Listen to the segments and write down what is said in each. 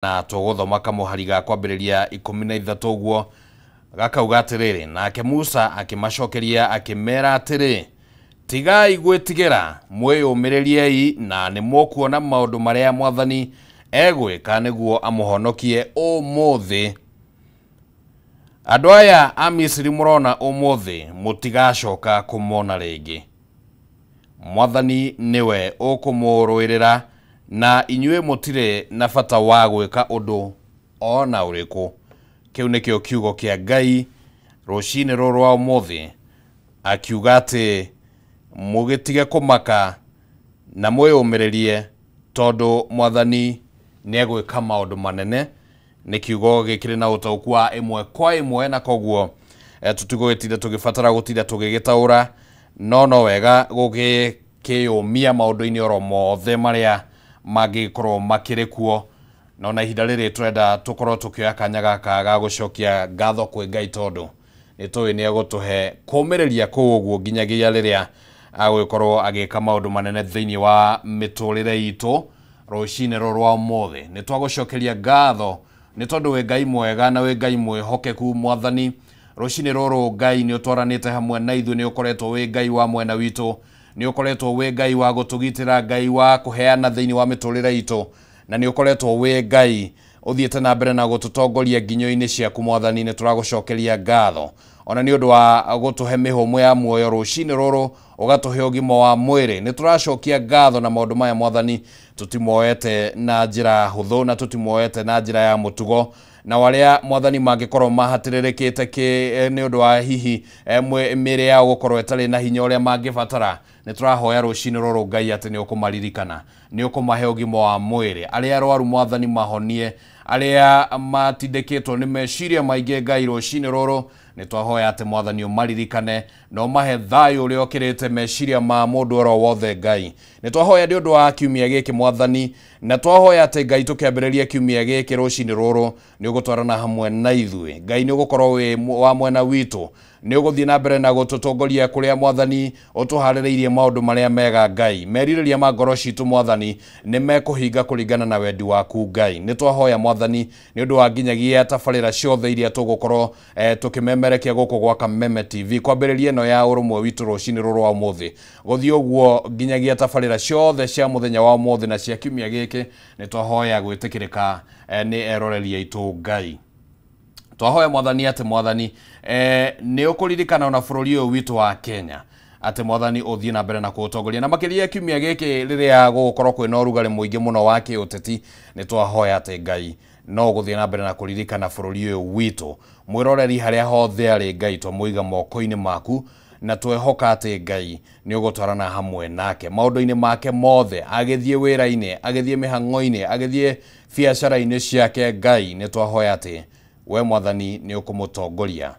Na tũgũthoma kamũhari ga kwambĩrĩria 13 ũguo gakauga atĩrĩrĩ, nake Musa akĩmacokeria akĩmera atĩrĩ, tigai gwĩtigĩra, mwĩyũmĩrĩriei na nĩ mũkuona maũndũ marĩa Mwathani egwĩka nĩguo amũhonokie ũmũthĩ. Andũ aya a Misiri mũrona ũmũthĩ mũtigacoka kũmona rĩngĩ. Mwathani nĩwe ũkũmũrũĩrĩra na inyuĩ mũtirĩ na bata wa gwĩka ũndũ ona ũrĩkũ. Kĩu nĩkĩo kiugo kĩa Ngai rũcinĩ rũrũ rwa ũmũthĩ, akiuga atĩ mũgĩtige kũmaka na mwĩyũmĩrĩrie tondũ Mwathani nĩegwĩka maũndũ manene. Nĩ kiugo gĩkĩrĩ na ũtaũku wa ĩmwe kwa ĩmwe, na koguo tũtigũgĩtinda tũgĩbatara gũtinda tũgĩgĩtaũra, no wega gũgĩkĩyũmia maũndũ-inĩ oro mothe marĩa mangĩkorwo makĩrĩ kuo. No na ihinda rĩrĩ tũrenda tũkorwo tũkĩoya kanya gaka ga gũcokia ngatho kwĩ Ngai tondũ nĩ tũĩ nĩ egũtũhe kũũmĩrĩria kũu ũguo nginyagia rĩrĩa agũgĩkorwo agĩka maũndũ manene thĩinĩ wa mĩtũrĩre itũ. Rũcinĩ rũrũ rwa ũmũthĩ nĩ twagũcokeria ngatho nĩ tondũ wĩ Ngai mwega na wĩ Ngai mwĩhokeku. Mwathani, rũcinĩ rũrũ Ngai nĩ ũtwaranĩte hamwe na ithuĩ, nĩ ũkoretwo wĩ Ngai wa mwena witũ, nĩ ũkoretwo wĩ Ngai wa gũtũgitĩra, Ngai wa kũheana thĩinĩ wa mĩtũrĩre itũ, na nĩ ũkoretwo wĩ Ngai ũthiĩte na mbere na gũtũtongoria nginyo-inĩ ciaku. Mwathani, nĩ tũragũcokeria ngatho ona nĩ ũndũ wa gũtũhe mĩhũmũ ya muoyo rũcinĩ rũrũ, ũgatũhe ũgima wa mwĩrĩ. Nĩ tũracokia ngatho na maũndũ maya Mwathani tũtimoete na njĩra hũthũ na tũtimoete na njĩra ya mũtugo, na arĩa Mwathani mangĩkorwo mahatĩrĩrĩkĩte nĩ ũndũ wa hihi mĩĩrĩ yao gũkorwo ĩtarĩ na hinya ũrĩa mangĩbatara, nĩ tũrahoya rũcinĩ rũrũ Ngai atĩ nĩ ũkũmaririkana, nĩ ũkũmahe ũgima wa mwĩrĩ. Arĩa arwaru Mwathani mahonie, arĩa matindĩkĩtwo nĩ meciria maingĩ Ngai rũcinĩ rũrũ nĩ twahoya atĩ Mwathani ũmaririkane na ũmahe thayũ ũrĩa ũkĩrĩte meciria ma mũndũ oro wothe Ngai. Nĩ twahoya nĩ ũndũ wa kiumia gĩkĩ Mwathani, na twahoya atĩ Ngai tũkĩambĩrĩria kiumia gĩkĩ rũcinĩ rũrũ nĩ ũgũtwarana hamwe na ithuĩ. Ngai nĩ ũgũkorwo wĩ wa mwena witũ, nĩ ũgũthiĩ na mbere na gũtũtongoria kũrĩa Mwathani ũtũharĩrĩirie maũndũ marĩa mega Ngai. Merirĩria ma ngoro citũ Mwathani nĩ mekũhinga kũringana na wendi waku Ngai. Nĩ twahoya Mwathani nĩ ũndũ wa nginyagia tabarĩra ciothe iria tũgũkorwo tũkĩmemerekia gũkũ gwa Kameme TV, kwambĩrĩria ĩno ya ũrũmwe witũ rũcinĩ rũrũ rwa ũmũthĩ gũthiĩ ũguo nginyagia tabarĩra ciothe cia mũthenya wa ũmũthĩ na cia kiumia gĩkĩ. Nĩ twahoya gwĩtĩkĩrĩka nĩ eroreri aitũ Ngai. Twahoya Mwathani atĩ Mwathani nĩ ũkũririkana ona bũrũri ũyũ witũ wa Kenya, atĩ Mwathani ũthiĩ na mbere na kũũtongoria, na makĩria kiumia gĩkĩ rĩrĩa gũgũkorwo kwĩna ũrugarĩ mũingĩ mũno wa kĩũteti. Nĩ twahoya atĩ Ngai no gũthiĩ na mbere na kũririkana bũrũri ũyũ witũ. Mwĩroreri harĩa hothe arĩ Ngai twamũiga moko-inĩ maku, na twehoka atĩ Ngai nĩ ũgũtwarana hamwe nake maũndũ-inĩ make mothe, agĩthiĩ wĩra-inĩ, agĩthiĩ mĩhang'o-inĩ, agĩthiĩ biacara-inĩ ciake. Ngai nĩ twahoya atĩ we Mwathani nĩ ũkũmũtongoria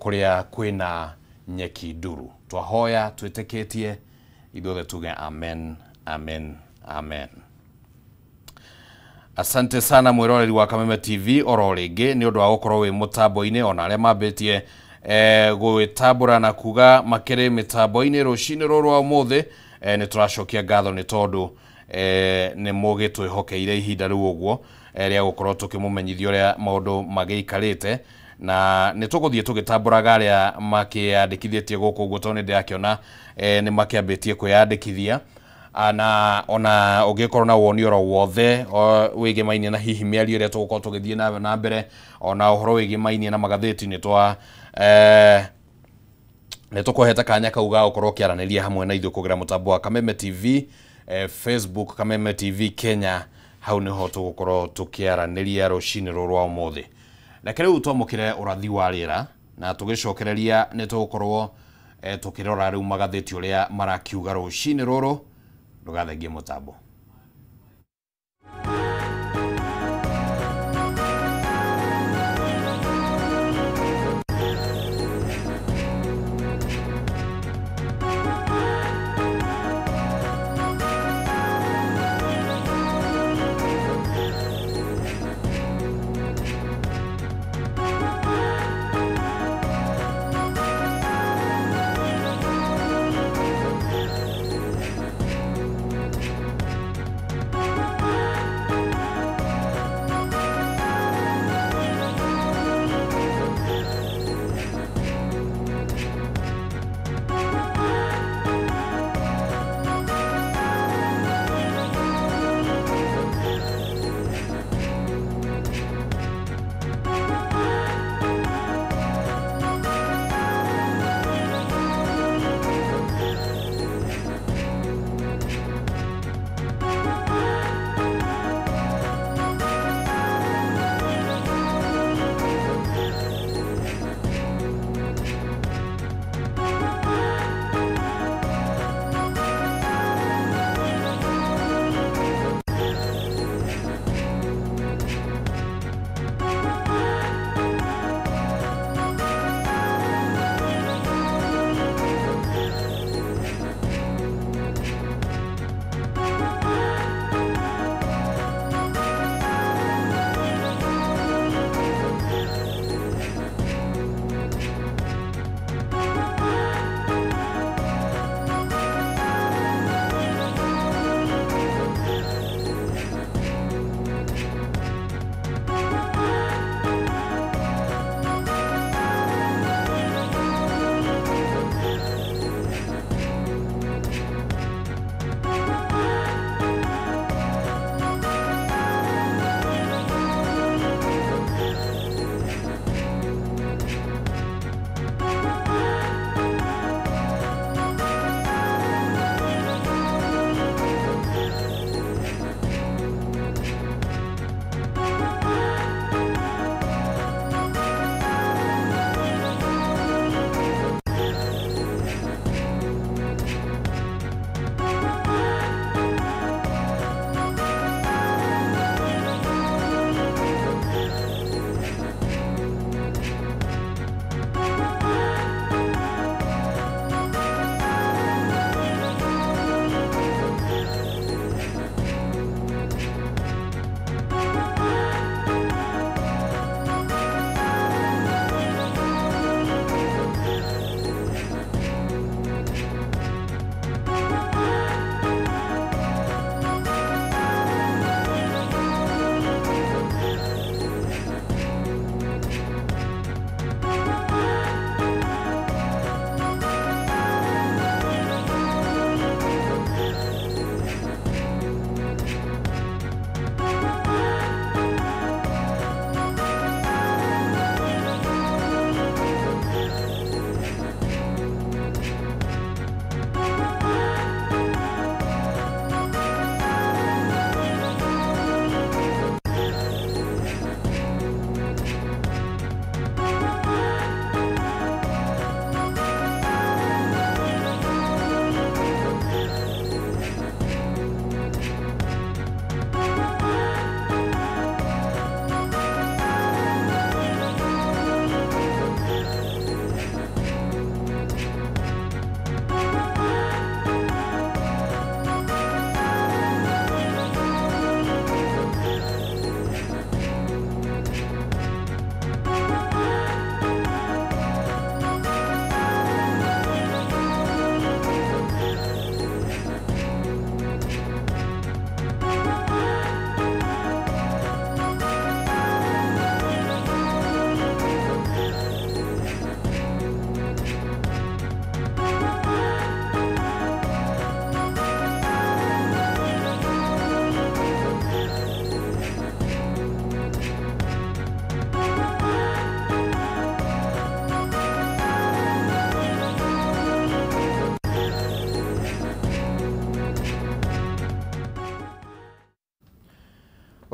kũrĩa kwĩna nyeki nduru. Twahoya twĩtĩkĩtie ithuothe tuge amen, amen, amen. Asante sana mwĩroreri wa Kameme TV oro rĩngĩ nĩ ũndũ wa gũkorwo wĩ mũtambo-inĩ, ona arĩa mambĩtie gwĩtambũra na kuga makĩrĩ mĩtambo-inĩ rũcinĩ rũrũ rwa ũmũthĩ. Nĩ tũracokia ngatho nĩ tondũ nĩ mũgĩtwĩhokeire ihinda rĩu ũguo rĩa gũkorwo tũkĩmũmenyithia ũrĩa maũndũ magĩikarĩte, na nĩ tũgũthiĩ tũgĩtambũraga arĩa makĩyandĩkithĩtie gũkũ ũguo, tondũ nĩ ndĩrakĩona nĩ makĩambĩtie kwĩyandĩkithia. Na ona ũngĩkorwo na woni oro wothe wĩgĩmainie na hihi mĩario ĩrĩa tũgũkorwo tũgĩthiĩ na mbere, ona ũhoro wĩgĩmainie na magathĩti, nĩ twa nĩ tũkũhete kanya kau ga gũkorwo ũkĩaranĩria hamwe na ithuĩ kũgerera mũtambo wa Kameme TV, Facebook Kameme TV Kenya. Hau nĩho tũgũkorwo tũkĩaranĩria rũcinĩ rũrũ rwa ũmũthĩ. Reke rĩu twamũkĩre ũrathi wa rĩera, na tũgĩcokereria nĩ tũgũkorwo tũkĩrora rĩu magathĩti ũrĩa marakiuga rũcinĩ rũrũ. Ndũgathengie mũtambo.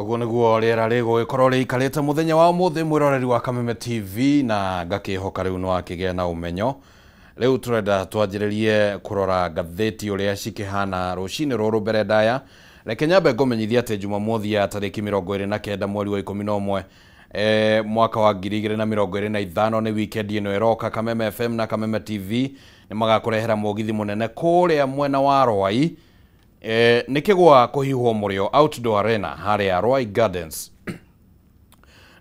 Ũguo nĩguo rĩera rĩgũgĩkorwo rĩikarĩte mũthenya wa ũmũthĩ mwĩroreri wa Kameme TV, na ngakĩhoka rĩu nĩ wakĩgĩa na ũmenyo. Rĩu tũrenda twanjĩrĩrie kũrora ngathĩti ũrĩa cikĩhana rũcinĩ rũrũ. Mbere ndaya, reke nyambe ngũmenyithia atĩ Jumamothi ya tarĩki 29 mweri wa 11 mwaka wa 2025 nĩ weekend ĩno ĩroka, Kameme FM na Kameme TV nĩ magakũrehera mũgithi mũnene kũrĩa mwena wa Rwai. Nĩ kĩgwa kũhihwo mũrĩo Outdoor Arena harĩa Rwai Gardens.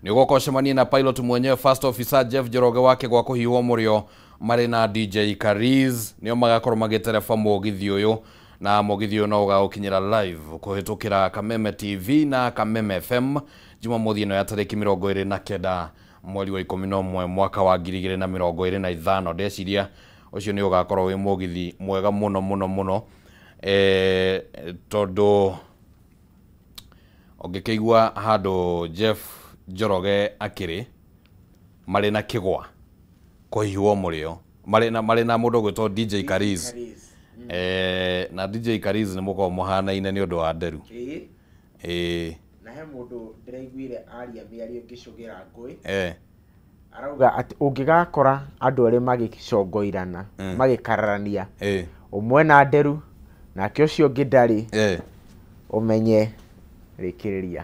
Nĩ ũgoka ũcemanie na pilot mwenyewe First Officer Jeff Njoroge wa kĩgwa kũhihwo mũrĩo marĩ na DJ Kariz, nĩo magakorwo magĩtereba mũgithi ũyũ, na mũgithi ũyũ no ũgagũkinyĩra live kũhĩtũkĩra Kameme TV na Kameme FM Jumamothi ĩno ya tarĩki 29 mweri wa 11 mwaka wa 2025. Ndeciria ũcio nĩ ũgakorwo wĩ mũgithi mwega mũno mũno mũno, tondũ ũngĩkĩigua handũ Jeff Njoroge akĩrĩ marĩ na kĩgwa kũhihwo mũrĩo marĩ na mũndũ ũgwĩtwo DJ Kariz. Na DJ Kariz nĩ mũkoragwo mũhanaine nĩ ũndũ wa nderu. Na he mũndũ ndĩraiguire aria mĩario ngĩcũgĩra ngũĩ. Arauga atĩ ũngĩgakora andũ erĩ magĩcongoirana, magĩkararania, ũmwe na nderu nake ũcio ũngĩ ndarĩ, ũmenye rĩkĩrĩria.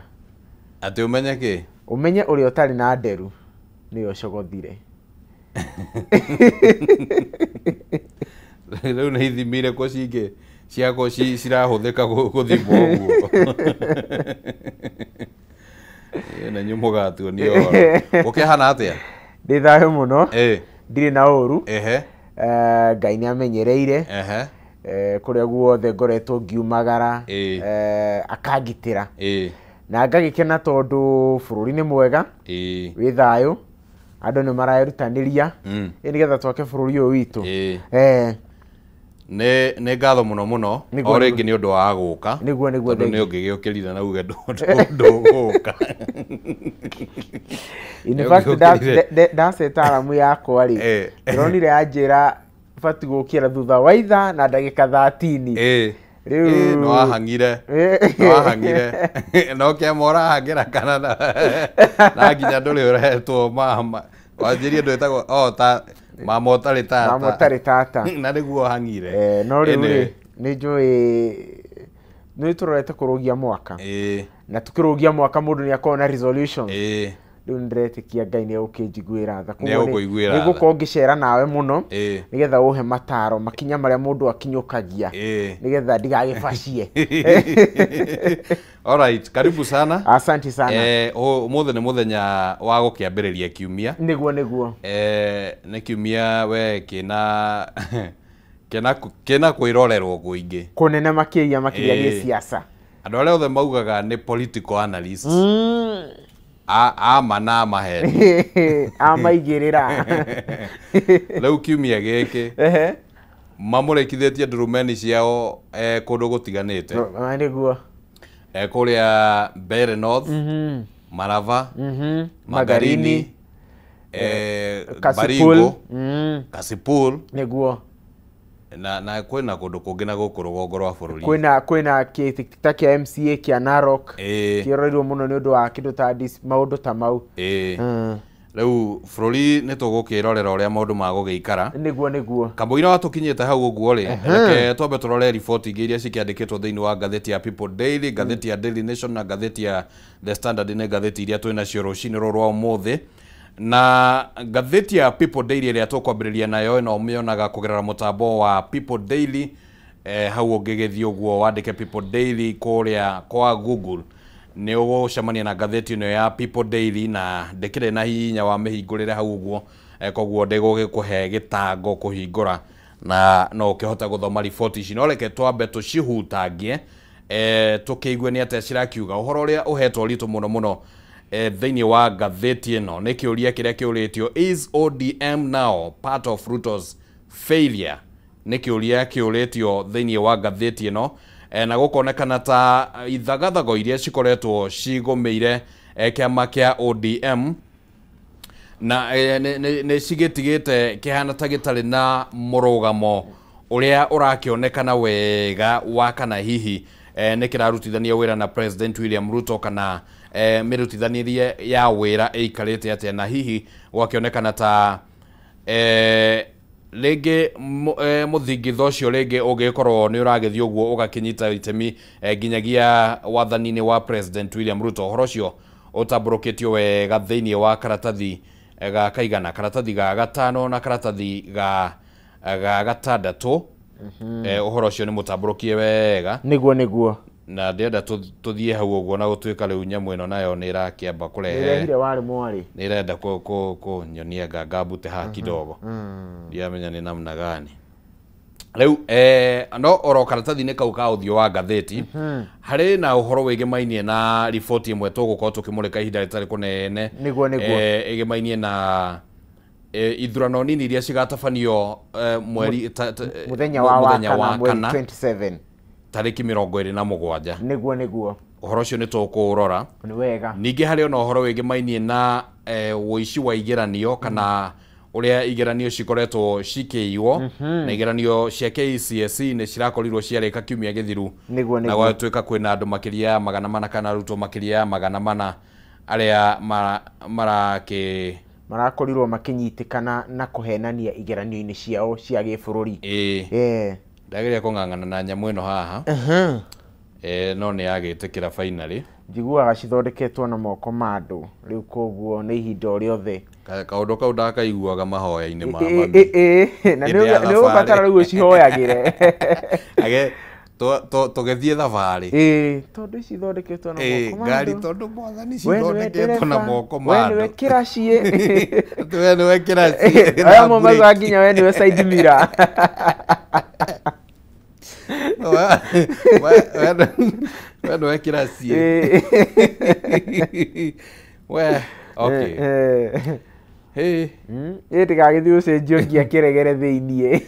Atĩ ũmenye kĩ? Ũmenye ũrĩa ũtarĩ na nderu nĩwe ũcogothire. Rĩu nĩ ithimi irĩkũ cingĩ ciakwo cirahũthĩka gũthimwo ũguo? Na inyuĩ mũgatuonia ũhoro. Gũkĩhana atĩa? Ndĩ thayũ mũno. Ndirĩ na ũru. Ngai nĩ amenyereire. Kũrĩa guothe ngoretwo ngiumagara, akangitĩra. Na ngagĩkena tondũ bũrũri nĩ mwega, wĩ thayũ, andũ nĩ marerutanĩria nĩgetha twake bũrũri ũyũ witũ. Nĩ ngatho mũno mũno o rĩngĩ nĩ ũndũ wa gũka. Nĩguo nĩguo, tondũ nĩ ũngĩgĩũkĩrire na uge ndũgũka. In fact, ndaceta aramu yakwa rĩ, ndĩronire yanjĩra batiĩ gũkĩra thutha wa ithaa na ndagĩka 30. Rĩu nĩ wahang'ire, nĩ wahang'ire. No kĩama ũrahang'ĩra kana na nginya ndũrĩ ũretwo mama. Wanjĩrie ndwĩtagwo o ta mama ũtarĩ tata. Mama ũtarĩ tata. Na nĩguo ũhang'ire. No rĩu rĩ, nĩ njũĩ nĩ tũrorete kũrũgia mwaka. Na tukĩrũgia mwaka mũndũ nĩ akoragwo na resolution. Rĩu nĩndĩretĩkia Ngai nĩ egũkĩnjiguĩra tha. Nĩ egũkũiguĩra tha. Nĩ ngũkorwo ngĩcera nawe mũno nĩgetha ũhe mataro makinya marĩa mũndũ akinyũkagia nĩgetha ndigagĩbacie. Alright, karibu sana. Asante sana. Ũmũthĩ nĩ mũthenya wa gũkĩambĩrĩria kiumia. Nĩguo nĩguo. Nĩ kiumia we kĩna kĩna kwĩrorerwo kũingĩ. Kũnene makĩria makĩria gĩciaca. Andũ arĩa othe maugaga nĩ political analysts. Ama na maheni. Amaigĩrĩra. Rĩu kiumia gĩkĩ mamũrĩkithĩtie ndurumeni ciao kũndũ gũtiganĩte. Nĩguo. Kũrĩa Mbeere North, Marava, Magarini, Baringo, Kasipul. Nĩguo. Na kwĩna kũndũ kũngĩ na gũkũ rũgongo rwa bũrũri. Kwĩna kĩtĩ ta kĩa MCA kĩa Narok kĩrorirwo mũno nĩ ũndũ wa kĩndũ ta maũndũ ta mau. Rĩu bũrũri nĩ tũgũkĩrorera ũrĩa maũndũ magũgĩikara. Nĩguo nĩguo. Kamũira wa tũkinyĩte hau ũguo rĩ, reke twambe tũrore riboti ingĩ iria cikĩandĩkĩtwo thĩinĩ wa ngathĩti ya People Daily, ngathĩti ya Daily Nation na ngathĩti ya The Standard. Nĩ ngathĩti iria twĩ nacio rũcinĩ rũrũ rwa ũmũthĩ. Na ngathĩti ya People Daily ĩrĩa tũkwambĩrĩria nayo ĩno ũmĩonaga kũgerera mũtambo wa People Daily. Hau ũngĩgĩthiĩ ũguo wandĩke People Daily kũrĩa kwa Google nĩ ũgũcemania na ngathĩti ĩno ya People Daily, na ndĩkĩrĩ na hinya wa mĩhingũrĩre hau ũguo, koguo ndĩgũgĩkũhe gĩtango kũhingũra na no ũkĩhote gũthoma riboti ici. No reke twambe tũcihutangie, tũkĩigue nĩ atĩa cirakiuga. Ũhoro ũrĩa ũhetwo ũritũ mũno mũno thĩinĩ wa ngathĩti ĩno nĩ kĩũria kĩrĩa kĩũrĩtio, is ODM now part of Ruto's failure? Nĩ kĩũria kĩũrĩtio thĩinĩ wa ngathĩti ĩno, na gũkonekana ta ithagathago iria cikoretwo cigũmĩire kĩama kĩa ODM na nĩ cigĩtigĩte kĩhana ta gĩtarĩ na mũrũgamo ũrĩa ũrakĩonekana wega wa kana hihi nĩ kĩrarutithania wĩra na President William Ruto kana mĩrutithanĩrie ya wĩra ĩikarĩte atĩa, na hihi gwakĩonekana ta rĩngĩ mũthingitho ũcio rĩngĩ ũngĩkorwo nĩ ũragĩthiĩ ũguo ũgakĩnyita itemi nginyagia wathani-inĩ wa President William Ruto. Ũhoro ũcio ũtambũrũkĩtio wega thĩinĩ wa karatathi ga kaigana, karatathi ga gatano na karatathi ga gatandatũ. Ũhoro ũcio nĩ mũtambũrũkie wega. Nĩguo nĩguo. Na ndĩrenda tũthiĩ hau ũguo na gũtuĩka rĩu nyamũ ĩno nayo nĩ ĩrakĩamba kũrehe. Nĩrehire warĩ mwarĩ. Nĩ ĩrenda kũnyonia ngambute haha kidogo. Ndiramenya nĩ namna gani. Rĩu no oro karatathi-inĩ kau ka ũthiũ wa ngathĩti harĩ na ũhoro wĩgĩmainie na riboti ĩmwe tũgũkorwo tũkĩmũrĩka ihinda rĩtarĩ kũnene. Nĩguo nĩguo. Ĩgĩmainie na ithurano nini iria cigatabanio mweri mũthenya wa kana mweri 27 tarĩki 27. Nĩguo nĩguo. Ũhoro ũcio nĩ tũkũũrora. Nĩ wega. Ningĩ harĩ ona ũhoro wĩgĩmainie na ũici wa igeranio kana ũrĩa igeranio cikoretwo cikĩiywo, na igeranio cia KCSE nĩ cirakorirwo ciarĩka kiumia gĩthiru. Nĩguo nĩguo. Na gwatuĩka kwĩna andũ makĩria ya 400 kana arutwo makĩria ya 400 arĩa marakĩ marakorirwo makinyitĩkana na kũhenania igeranio-inĩ ciao cia gĩbũrũri. Ndageria kũng'ang'ana na nyamũ ĩno haha. No nĩ yagĩtĩkĩra finally. Njiguaga cithondeketwo na moko ma andũ rĩu, koguo nĩ ihinda o rĩothe. Kaũndũ kau ndakaiguaga mahoya-inĩ ma mami. Na nĩ ũbatara rĩu ũcihoyagĩre. Age tũgĩthiĩ thabarĩ. Tondũ ici ithondeketwo na moko ma andũ. Ngari tondũ mwathani cithondeketwo na moko ma andũ. We nĩwe kĩraciĩ. We nĩwe kĩraciĩ. Aya maugaga nginya we nĩwe side mirror. We nĩwe kĩraciĩ. We okay. Ĩ ndĩgagĩthiĩ ũcenjio nginya kĩregere thĩiniĩ.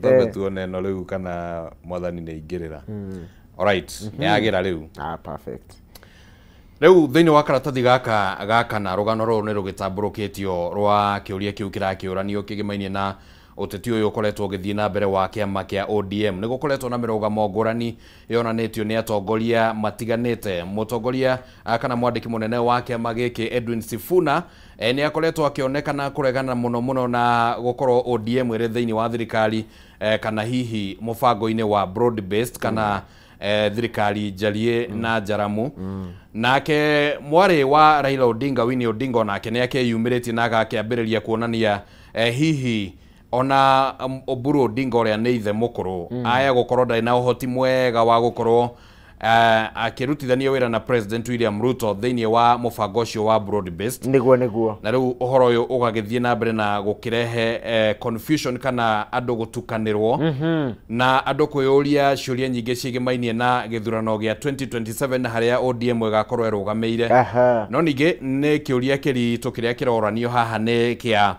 Twambe tuone ĩno rĩu kana mwathani nĩ aingĩrĩra. Alright, nĩ yagĩra rĩu. Perfect. Rĩu thĩinĩ wa karatathi gaka ga kana rũgano rũrũ nĩ rũgĩtambũrũkĩtio rwa kĩũria kĩu kĩrakĩũranio kĩgĩmainie na ũteti ũyũ ũkoretwo ũgĩthiĩ na mbere wa kĩama kĩa ODM. Nĩ gũkoretwo na mĩrũgamo ngũrani yonanĩtio nĩ atongoria matiganĩte. Mũtongoria kana mwandĩki mũnene wa kĩama gĩkĩ Edwin Sifuna nĩ akoretwo akĩonekana kũregana mũno mũno na gũkorwo ODM ĩrĩ thĩinĩ wa thirikari kana hihi mũbango-inĩ wa broad based kana thirikari njarie na njaramu. Nake mwarĩ wa Raila Odinga Winnie Odinga onake nĩ akĩyumĩrĩtie na agakĩambĩrĩria kuonania hihi ona Oburu Odinga ũrĩa nĩ ithe mũkũrũ aya gũkorwo ndarĩ na ũhoti mwega wa gũkorwo akĩrutithania wĩra na President William Ruto thĩinĩ wa mũbango ũcio wa broad based. Nĩguo nĩguo. Na rĩu ũhoro ũyũ ũgagĩthiĩ na mbere na gũkĩrehe confusion kana andũ gũtukanĩrwo na andũ kwĩyũria ciũria nyingĩ ciĩgĩmainie na gĩthurano gĩa 2027 harĩa ODM ĩgakorwo ĩrũgamĩire. No ningĩ nĩ kĩũria kĩritũ kĩrĩa kĩroranio haha nĩ kĩa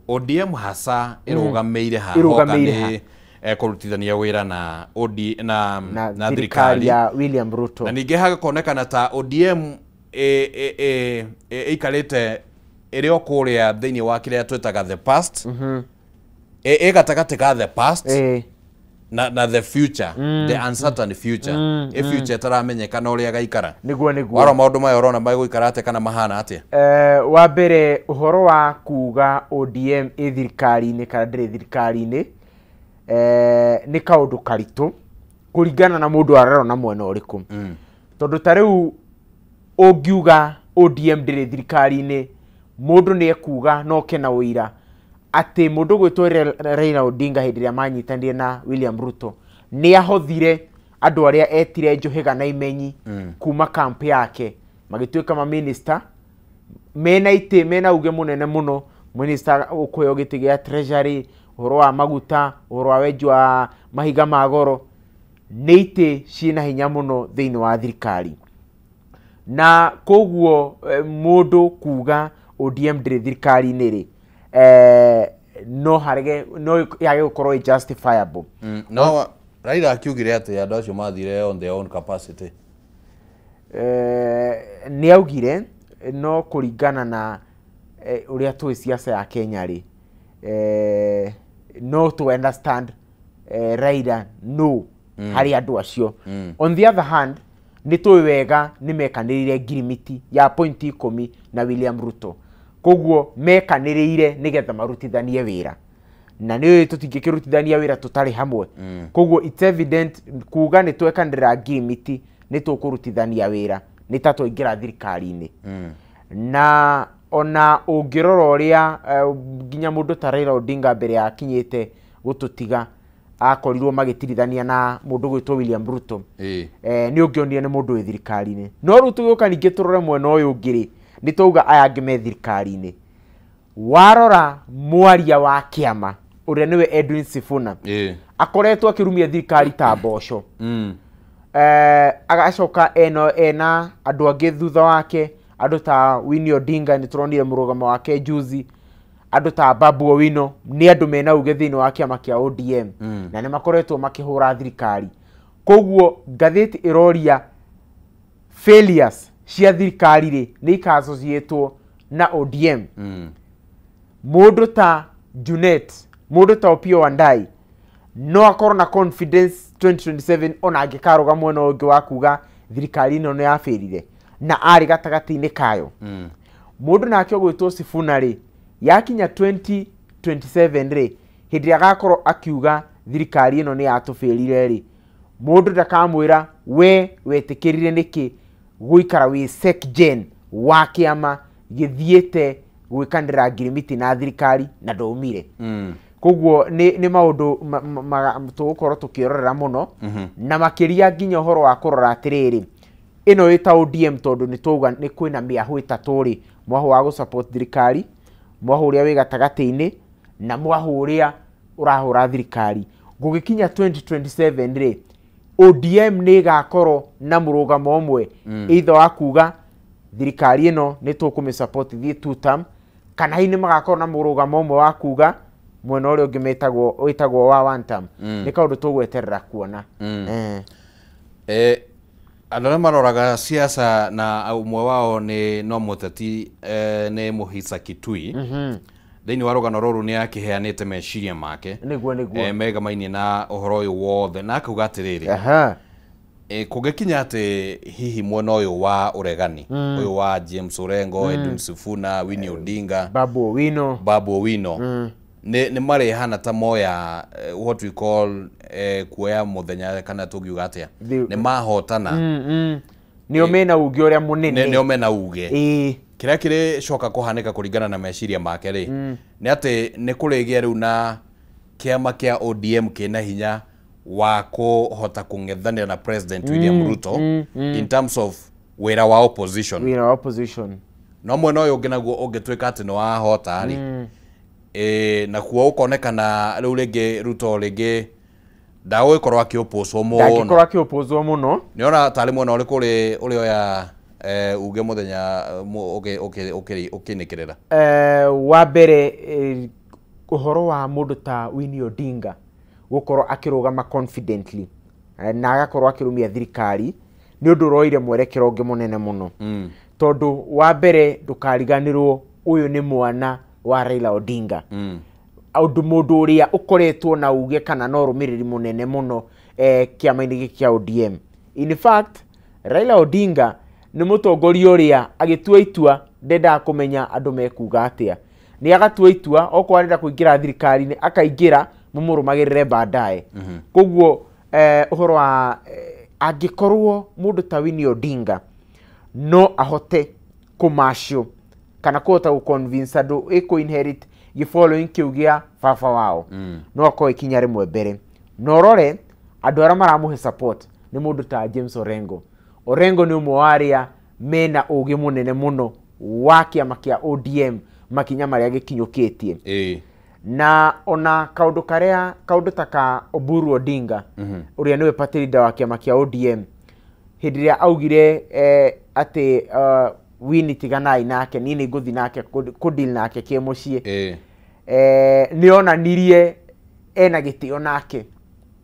ODM hasa ĩrũgamĩire haha nĩ kũrutithania wĩra na na thirikari ya William Ruto. Na ningĩ hagakonekana ta ODM ĩikarĩte ĩrĩ o kũrĩa thĩinĩ wa kĩrĩa twĩtaga the past. Ĩ gatagatĩ ka the past na the future, the uncertain future. Ĩ future ĩtaramenyekana ũrĩa gaikara. Nĩguo nĩguo. Waro maũndũ maya ũrona magũikara atĩa kana mahana atĩa? Wa mbere ũhoro wa kuga ODM ĩ thirikari-inĩ kana ndĩrĩ thirikari-inĩ nĩ kaũndũ karitũ kũringana na mũndũ ararora na mwena ũrĩkũ. Tondũ ta rĩu ũngiuga ODM ndĩrĩ thirikari-inĩ, mũndũ nĩ ekuga no oke na ũira atĩ mũndũ ũgwĩtwo Raila Odinga hĩndĩ ĩrĩa manyitanire na William Ruto nĩ ahothire andũ arĩa etire Njohiga na Imenyi kuma kamp yake magĩtuĩka maminista mena itĩ mena uge mũnene mũno. Minister ũkũheo gĩtĩ gĩa treasury, ũhoro wa maguta, ũhoro wa wenji wa mahiga ma goro, nĩ itĩ ciĩna hinya mũno thĩinĩ wa thirikari. Na koguo mũndũ kuga ODM ndĩrĩ thirikari-inĩ rĩ, no harege no yage gũkorwo justifiable. No Raila akiugire atĩ andũ acio mathire on their own capacity. Nĩ augire no kũringana na ũrĩa tũĩ siasa ya Kenya rĩ, no to understand Raila no harĩ andũ acio. On the other hand, nĩ tũĩ wega nĩ mekanĩrĩire ngirimiti ya pointi 10 na William Ruto, koguo mekanĩrĩire nĩgetha marutithanie wĩra, na nĩ tũtingĩkĩrutithania wĩra tũtarĩ hamwe. Koguo it's evident kuga nĩ twekanĩrĩra ngirimiti nĩ tũkũrutithania wĩra nĩ ta twaingĩra thirikari-inĩ. Na ona ũngĩrora ũrĩa nginya mũndũ ta Raila Odinga mbere ya akinyĩte gũtũtiga akorirwo magĩtirithania na mũndũ gwĩtwo William Ruto, nĩ ũngĩonire nĩ mũndũ wĩ thirikari-inĩ. No rĩu tũgĩũka ningĩ tũrore mwena ũyũ ũngĩ rĩ, nĩ twauga aya angĩ me thirikari-inĩ. Warora mwaria wa kĩama ũrĩa nĩwe Edwin Sifuna, akoretwo akĩrumia thirikari ta mboco. Agacoka ena andũ angĩ thutha wake, andũ ta Winnie Odinga nĩ tũronire mũrũgamo wake juzi, andũ ta Babu Owino nĩ andũ mena uge thĩinĩ wa kĩama kĩa ODM, na nĩ makoretwo makĩhũra thirikari. Koguo ngathĩti ĩroria failures cia thirikari rĩ nĩ ikassociatwo na ODM. Mũndũ ta Junet, mũndũ ta Opiyo Wandayi no akorwo na confidence 2027 ona angĩkarũga mwena ũngĩ wa kuga thirikari ĩno nĩ yabĩrire na arĩ gatagatĩ-inĩ kayo. Mũndũ nake ũgwĩtwo Sifuna rĩ, yakinya 2027 rĩ, hĩndĩ ĩrĩa agakorwo akiuga thirikari ĩno nĩ yatũbĩrire rĩ, mũndũ ndakamwĩra we wetĩkĩrire nĩkĩ gũikara wĩ secgen wa kĩama gĩthiĩte gwĩkanĩra ngirimiti na thirikari na ndũmire. Koguo nĩ maũndũ tũgũkorwo tũkĩrorera mũno, na makĩria nginya ũhoro wa kũrora atĩrĩrĩ, ĩno ĩta ODM tondũ nĩ twauga nĩ kwĩna mĩahũ ĩtatũ rĩ, mwahũ wa gũsupport thirikari, mwahũ ũrĩa wĩ gatagatĩ-inĩ, na mwahũ ũrĩa ũrahũra thirikari. Gũgĩkinya 2027 rĩ, ODM nĩ ĩgakorwo na mũrũgamo ũmwe, either wa kuga thirikari ĩno nĩ tũkũmĩsupport ithiĩ two term, kana hihi nĩ magakorwo na mũrũgamo ũmwe wa kuga mwena ũrĩa ũngĩ wĩtagwo wa one term. Nĩ kaũndũ tũgweterera kuona. Andũ arĩa maroraga siasa na ũmwe wao nĩ no mũteti, nĩ Muhisa Kitui. Thĩinĩ wa rũgano rũrũ nĩ akĩheanĩte meciria make nĩguo megamainie na ũhoro ũyũ wothe, na akauga atĩrĩrĩ, kũngĩkinya atĩ hihi mwena ũyũ wa ũregani, ũyũ wa James Orengo, Edwin Sifuna, Winnie Odinga, Babu Owino nĩ marĩhana ta moya what we call kuoya mũthenya, kana tũngiuga atĩa, nĩ mahotana, nĩo mena uge ũrĩa mũnene, nĩo mena uge. Kĩrĩa kĩrĩcoka kũhanĩka kũringana na meciria make rĩ, nĩ atĩ nĩ kũrĩgĩa rĩu na kĩama kĩa ODM kĩna hinya wa kũhota kũng'ethanĩra na President William Ruto in terms of wĩra wa opposition. Wĩra wa opposition. No mwena ũyũ ũngĩ naguo ũngĩtuĩka atĩ nĩ wahota rĩ, nakuo ũkonekana rĩu rĩngĩ Ruto rĩngĩ ndagũgĩkorwo akĩopposwo mũno. Ndangĩkorwo akĩopposwo mũno. Nĩ ona tarĩ mwena ũrĩkũ ũrĩoya uge mũthenya ũkĩnĩkĩrĩra? Wa mbere, ũhoro wa mũndũ ta Winnie Odinga gũkorwo akĩrũgama confidently na agakorwo akĩrũmia thirikari nĩ ũndũ ũroire mwerekero ũngĩ mũnene mũno. Tondũ wa mbere ndũkariganĩrwo ũyũ nĩ mwana wa Raila Odinga. Ũndũ mũndũ ũrĩa ũkoretwo na uge kana na ũrũmĩrĩri mũnene mũno kĩama-inĩ gĩkĩ kĩa ODM. In fact, Raila Odinga nĩ mũtongoria ũrĩa agĩtua itua ndendaga kũmenya andũ mekuga atĩa. Nĩ agatua itua okorwo arenda kũingĩra thirikari-inĩ akaingĩra, mũmũrũmagĩrĩre baadaye. Koguo ũhoro wa angĩkorwo mũndũ ta Winnie Odinga no ahote kũmacio kana kũhota gũconvince andũ ĩkũ inherit gĩ following kĩu gĩa baba wao, no akorwo ikinya rĩmwe mbere. Na ũrore andũ arĩa maramũhe support nĩ mũndũ ta James Orengo. Orengo nĩ ũmwe wa arĩa mena ũgĩ mũnene mũno wa kĩama kĩa ODM makinya marĩa gĩkinyũkĩtie. Na ona kaũndũ karĩa kaũndũ ta ka Oburu Odinga, ũrĩa nĩwe party leader wa kĩama kĩa ODM, hĩndĩ ĩrĩa augire atĩ Winnie tiganai nake, niĩ nĩ ngũthiĩ nake kũdeal nake kĩmũciĩ, nĩ onanirie ena gĩtĩo nake,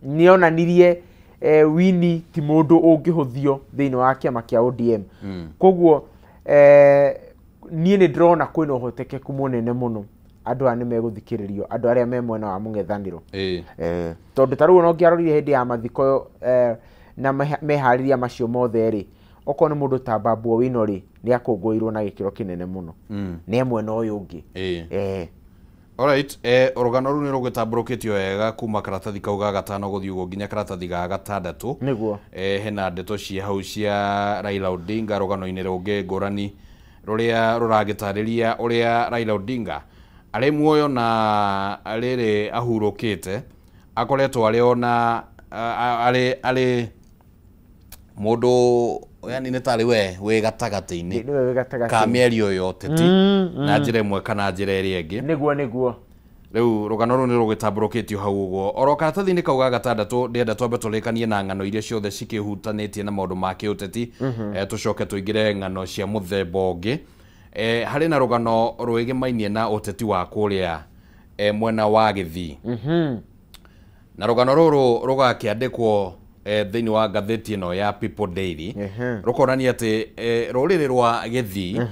nĩ onanirie Winnie ti mũndũ ũngĩhũthio thĩinĩ wa kĩama kĩa ODM. Koguo niĩ nĩ ndĩrona kwĩna ũhotekeku mũnene mũno andũ aya nĩ megũthikĩrĩrio, andũ arĩa me mwena wa mũng'ethanĩro. Tondũ ta rĩu ona ũngĩarorire hĩndĩ ya mathiko na meharĩria macio mothe rĩ, okorwo nĩ mũndũ ta Babu Owino rĩ, nĩ akũngũĩirwo na gĩkĩro kĩnene mũno. Nĩ mwena ũyũ ũngĩ. Alright, rũgano rũu nĩ rũgĩtambũrũkĩtio wega kuma karatathi kau ga gatano gũthiĩ ũguo nginya karatathi ga gatandatũ. Nĩguo. Hena ndeto cia hau cia Raila Odinga rũgano-inĩ rũngĩ ngũrani rũrĩa rũragĩtarĩria ũrĩa Raila Odinga arĩ muoyo na rĩrĩ ahurũkĩte akoretwo arĩ ona arĩ mũndũ yani nĩ tarĩ we wĩ gatagatĩ-inĩ ka mĩario ya ũteti na njĩra ĩmwe kana njĩra ĩrĩa ĩngĩ. Nĩguo nĩguo. Rĩu rũgano rũu nĩ rũgĩtambũrũkĩtio hau ũguo. Oro karatathi-inĩ kau ga gatandatũ ndĩrenda twambe tũrĩkanie na ng'ano iria ciothe cikĩhutanĩtie na maũndũ ma kĩũteti, tũcoke tũingĩre ng'ano cia mũthemba ũngĩ. Harĩ na rũgano rwĩgĩmainie na ũteti wa kũrĩa mwena wa Gĩthii. Na rũgano rũrũ rũgakĩandĩkwo thĩinĩ wa ngathĩti ĩno ya People Daily, rũkonania atĩ rũrĩrĩ rwa Gĩthii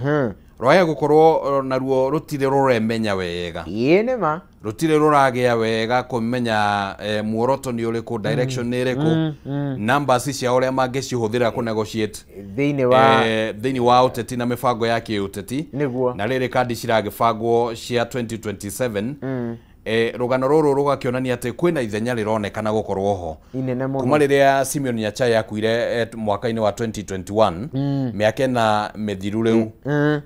rwaya gũkorwo naruo rũtirĩ rũremenya wega. Ĩĩ nĩ ma. Rũtirĩ rũragĩa wega kũmenya muoroto nĩ ũrĩkũ, direction nĩ ĩrĩkũ, numbers cia ũrĩa mangĩcihũthĩra kũ negotiate thĩinĩ wa ũteti na mĩbango ya kĩũteti. Nĩguo. Na rĩrĩ kandi ciragĩbangwo cia 2027. Rũgano rũrũ rũgakĩonania atĩ kwĩna ithenya rĩronekana gũkorwo ho inene mũno kuma rĩrĩa Simeon Nyachae akuire mwaka-inĩ wa 2021, mĩaka ĩna mĩthiru rĩu.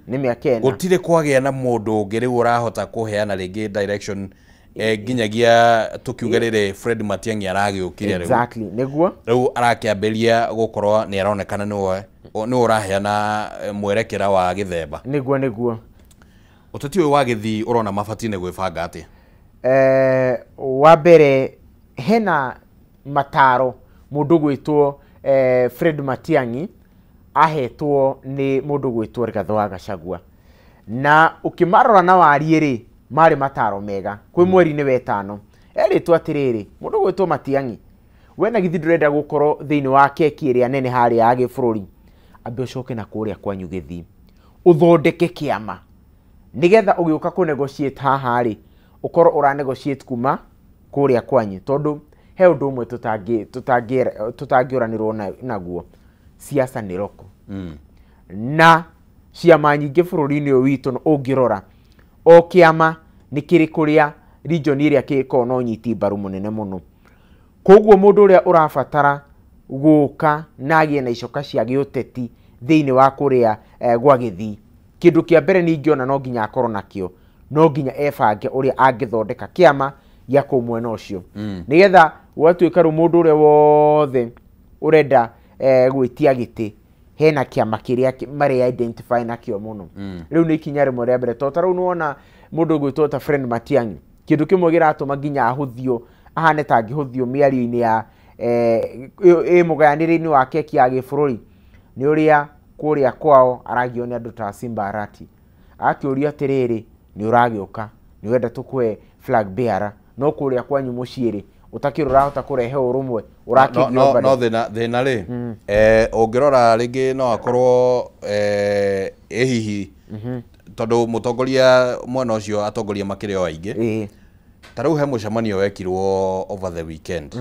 Nĩ mĩaka ĩna. Gũtirĩ kwagĩa na mũndũ ũngĩ rĩu ũrahota kũheana rĩngĩ direction nginyagia tũkiuge rĩrĩ Fred Matiang'i aragĩũkire rĩu. Exactly, nĩguo. Rĩu arakĩambĩrĩria gũkorwo nĩ aronekana nĩwe ũraheana mwerekera wa gĩthemba. Nĩguo nĩguo. Ũteti ũyũ wa Gĩthii ũrona mabatiĩ nĩ gwĩbanga atĩa? Wa mbere hena mataro mũndũ gwĩtwo Fred Matiang'i ahetwo nĩ mũndũ gwĩtwo Rigathĩ wa Gachagua, na ũkĩmarora na wariĩ rĩ, marĩ mataro mega. Kwĩ mweri-inĩ wa ĩtano erĩtwo atĩrĩrĩ, mũndũ gwĩtwo Matiang'i, we na githĩ ndũrenda gũkorwo thĩinĩ wa keki ĩrĩa nene harĩa ya gĩbũrũri, ambe ũcoke na kũrĩa kwanyu Gĩthii ũthondeke kĩama nĩgetha ũgĩũka kũ negotiate haha rĩ, ũkorwo ũra negotiate kuma kũrĩa kwanyu, tondũ he ũndũ ũmwe tũtangĩũranĩrwo naguo, siasa nĩ roko. Na ciama nyingĩ bũrũri-inĩ ũyũ witũ ũngĩrora o kĩama nĩ kĩrĩ kũrĩa region ĩrĩa kĩngĩkorwo na ũnyiti mbaru mũnene mũno. Koguo mũndũ ũrĩa ũrabatara gũka na agĩe na icoka cia gĩũteti thĩinĩ wa kũrĩa gwa Gĩthii, kĩndũ kĩa mbere ningĩona no nginya akorwo nakĩo, no nginya ebange ũrĩa angĩthondeka kĩama gĩa kũu mwena ũcio, nĩgetha gwatuĩka rĩu mũndũ ũrĩa wothe ũrenda gwĩtia gĩtĩ hena kĩama kĩrĩa marĩa identify nakĩo mũno. Rĩu nĩ ikinya rĩmwe rĩa mbere, tondũ ta rĩu nĩwona mũndũ ũgwĩtwo ta Fred Matiang'i, kĩndũ kĩmwe kĩratũma nginya ahũthio, ahane ta angĩhũthio mĩario-inĩ ya ĩ mũgayanĩre-inĩ wa keki ya gĩbũrũri, nĩ ũrĩa kũrĩa kwao aragio nĩ andũ ta Simba Arati, akĩũrio atĩrĩrĩ, nĩ ũragĩũka, nĩ ũrenda tũkũhe flag bearer, no kũrĩa kwanyu mũciĩ rĩ, ũtakĩrĩ ũrahota kũrehe ũrũmwe, ũrakĩgio bado. No thĩna rĩ, ũngĩrora rĩngĩ no akorwo ĩ hihi tondũ mũtongoria mwena ũcio atongoria makĩrĩ o aingĩ. Ta rĩu he mũcemanio wekirwo over the weekend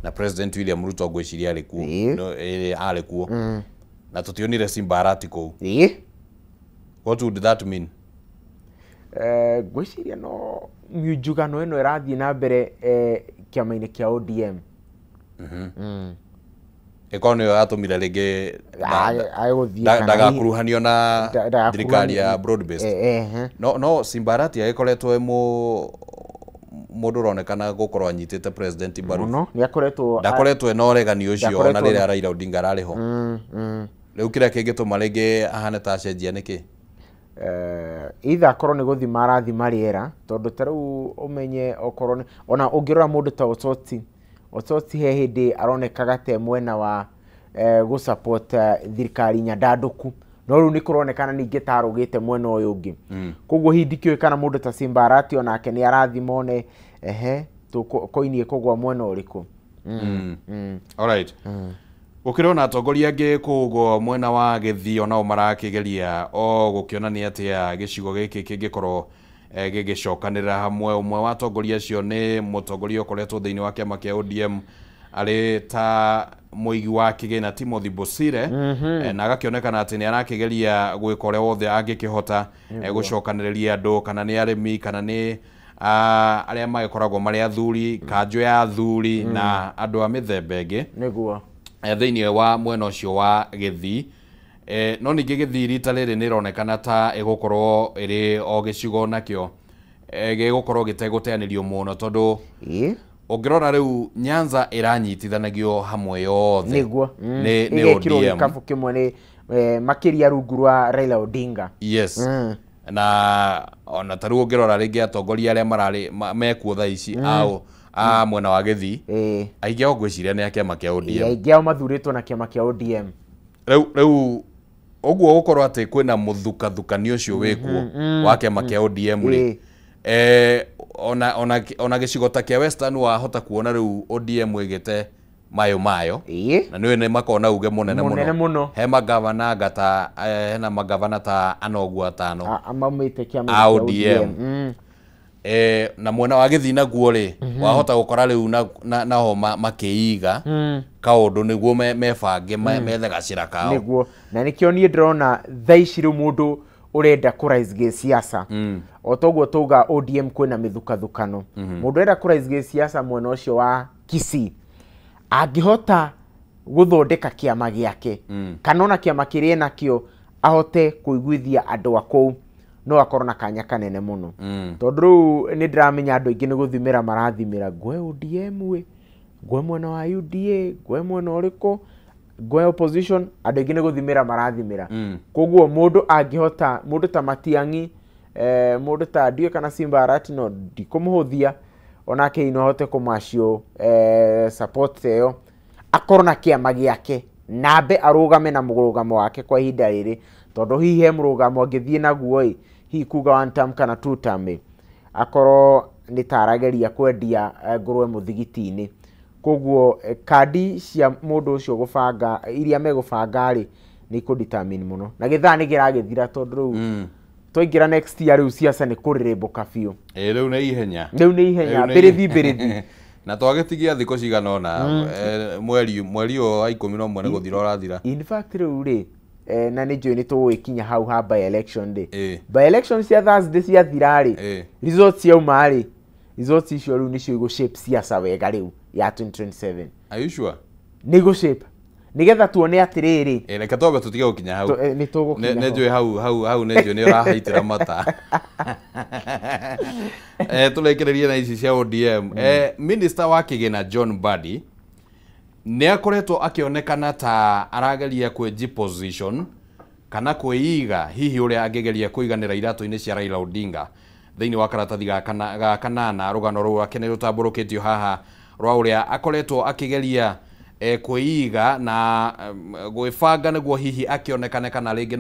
na President William Ruto ngwĩciria arĩ kuo, arĩ kuo, na tũtionire Simba Arati kũu. What would that mean? Ngwĩciria no miunjugano ĩno ĩrathiĩ na mbere kĩama-inĩ kĩa ODM. Ĩkorwo nĩyo yatũmire rĩngĩ ndagakuruhanio na thirikari ya broad based. No Simba Arati agĩkoretwo e mũndũ ũronekana gũkorwo anyitĩte president mbaru. Mũno, nĩakoretwo ndakoretwo ena ũregani ũcio ona rĩrĩa Raila Odinga ararĩ ho. Rĩu kĩrĩa kĩngĩtũma rĩngĩ ahane ta acenjia nĩkĩ? Either akorwo nĩ gũthima arathima rĩera, tondũ ta rĩu ũmenye okorwo ona ũngĩrora mũndũ ta Osotsi, Osotsi he hĩndĩ aronekaga ta mwena wa gũ support thirikari nyandandũku, no rĩu nĩ kũronekana ningĩ ta arũgĩte mwena ũyũ ũngĩ. Koguo hihi ndikĩũĩ kana mũndũ ta Simba Arati onake nĩ arathima one ehe koini ĩkũgwa mwena ũrĩkũ. Alright. Gũkĩrĩ ona atongoria angĩ kũu mwena wa Gĩthii onao marakĩgeria o gũkĩonania atĩa gĩcigo gĩkĩ kĩngĩkorwo gĩgĩcokanĩrĩra hamwe. Ũmwe wa atongoria acio nĩ mũtongoria ũkoretwo thĩinĩ wa kĩama kĩa ODM arĩ ta mũigi wa kĩgĩna Timothy Bosire, na agakĩonekana atĩ nĩ arakĩgeria gwĩka ũrĩa wothe angĩkĩhota gũcokanĩrĩria andũ, kana nĩ arĩmi kana nĩ arĩa magĩkoragwo marĩ athuri, kanjũ ya athuri na andũ a mĩthemba ĩngĩ nĩguo thĩinĩ wa mwena ũcio wa Gĩthii. No ningĩ Gĩthii rita rĩrĩ nĩ ĩronekana ta ĩgũkorwo ĩrĩ o gĩcigo nakĩo gĩgũkorwo gĩtegũteanĩrio mũno, tondũ ũngĩrora rĩu Nyanza ĩranyitithanagio hamwe yothe nĩguo nĩ ĩgekĩrwo ODM gĩkabũ kĩmwe nĩ makĩria rungu rwa Raila Odinga. Yes. Na ona ta rĩu ũngĩrora rĩngĩ atongoria arĩa mararĩ mekuo thaa ici a mwena wa Gĩthii, aingĩ ao ngwĩciria nĩ a kĩama kĩa ODM. Aingĩ ao mathurĩtwo na kĩama kĩa ODM. Rĩu ũguo gũkorwo atĩ kwĩna mũthukathukanio ũcio wĩkuo wa kĩama kĩa ODM rĩ, ona gĩcigo ta kĩa Western wahota kuona rĩu ODM ĩgĩte mayo mayo, na nĩwe nĩ makona uge mũnene mũno. He magavana ngata hena magavana ta anoguo atano amaumĩte kĩama kĩa ODM. Na mwena wa Gĩthii naguo rĩ, wahota gũkora rĩu naho makĩiga kaũndũ nĩguo mebange methe gacĩra kao. Nĩguo, na nĩkĩo niĩ ndĩrona thaa ici rĩu mũndũ ũrenda kũraise gĩsiasa, o toguo tauga ODM kwĩna mĩthukathukano, mũndũ ũrenda kũraise gĩsiasa mwena ũcio wa Kisii angĩhota gũthondeka kĩama gĩake kana ona kĩama kĩrĩa enakĩo ahote kũiguithia andũ a kũu, no akorwo na kanya kanene mũno. Tondũ rĩu nĩ ndĩramenya andũ aingĩ nĩ gũthimĩra marathimĩra, ngwe ODM ĩ, ngwe mwena wa UDA, ngwe mwena ũrĩkũ, ngwe opposition, andũ aingĩ nĩ gũthimĩra marathimĩra. Koguo mũndũ angĩhota, mũndũ ta Matiang'i, mũndũ ta ndiũĩ kana Simba Arati, no ndikũmũhũthia onake no ahote kũmacio support ĩyo, akorwo na kĩama gĩake na ambe arũgame na mũrũgamo wake kwa ihinda rĩrĩ, tondũ hihi he mũrũgamo angĩthiĩ naguo ĩ, hihi kuga one term kana two term ĩ, akorwo nĩ ta arageria kwendia ngũrwe mũthigiti-inĩ. Koguo kandi cia mũndũ ũcio gũbanga iria megũbanga rĩ, nĩ ikũ-determine mũno, na gĩthaa nĩ kĩragĩthira, tondũ rĩu twaingĩra next year rĩu siasa nĩ kũrĩrĩmbũka biũ. Rĩu nĩ ihenya, rĩu nĩ ihenya, mbĩrĩthi mbĩrĩthi. Na twagĩtigia thikũ cigana ũna, mweri ũyũ wa 11 nĩ gũthira ũrathira. In fact rĩu rĩ, na nĩ njũĩ nĩ tũgũgĩkinya hau ha by election rĩ, by election cia Thursday ciathira rĩ, results ciauma rĩ, results icio rĩu nĩcio igũ shape siasa wega rĩu ya 2027. Are you sure? Nĩ igũ shape nĩgetha tuone atĩrĩrĩ. Reke twambe tũtige gũkinya hau. Nĩ tũgũkinya hau. Nĩ njũĩ hau nĩ njũĩ nĩ ũrahaitĩra mata. Tũrĩkĩrĩrie na ici cia ODM. Minister wa kĩgĩna John Mbadi nĩ akoretwo akĩonekana ta arageria kwĩji position kana kwĩiga hihi ũrĩa angĩgeria kũiganĩra iratũ-inĩ cia Raila Odinga thĩinĩ wa karatathi ga kanana. Rũgano rũu rwake nĩ rũtambũrũkĩtio haha rwa ũrĩa akoretwo akĩgeria kwĩiga na gwĩbanga nĩguo hihi akĩonekane kana rĩngĩ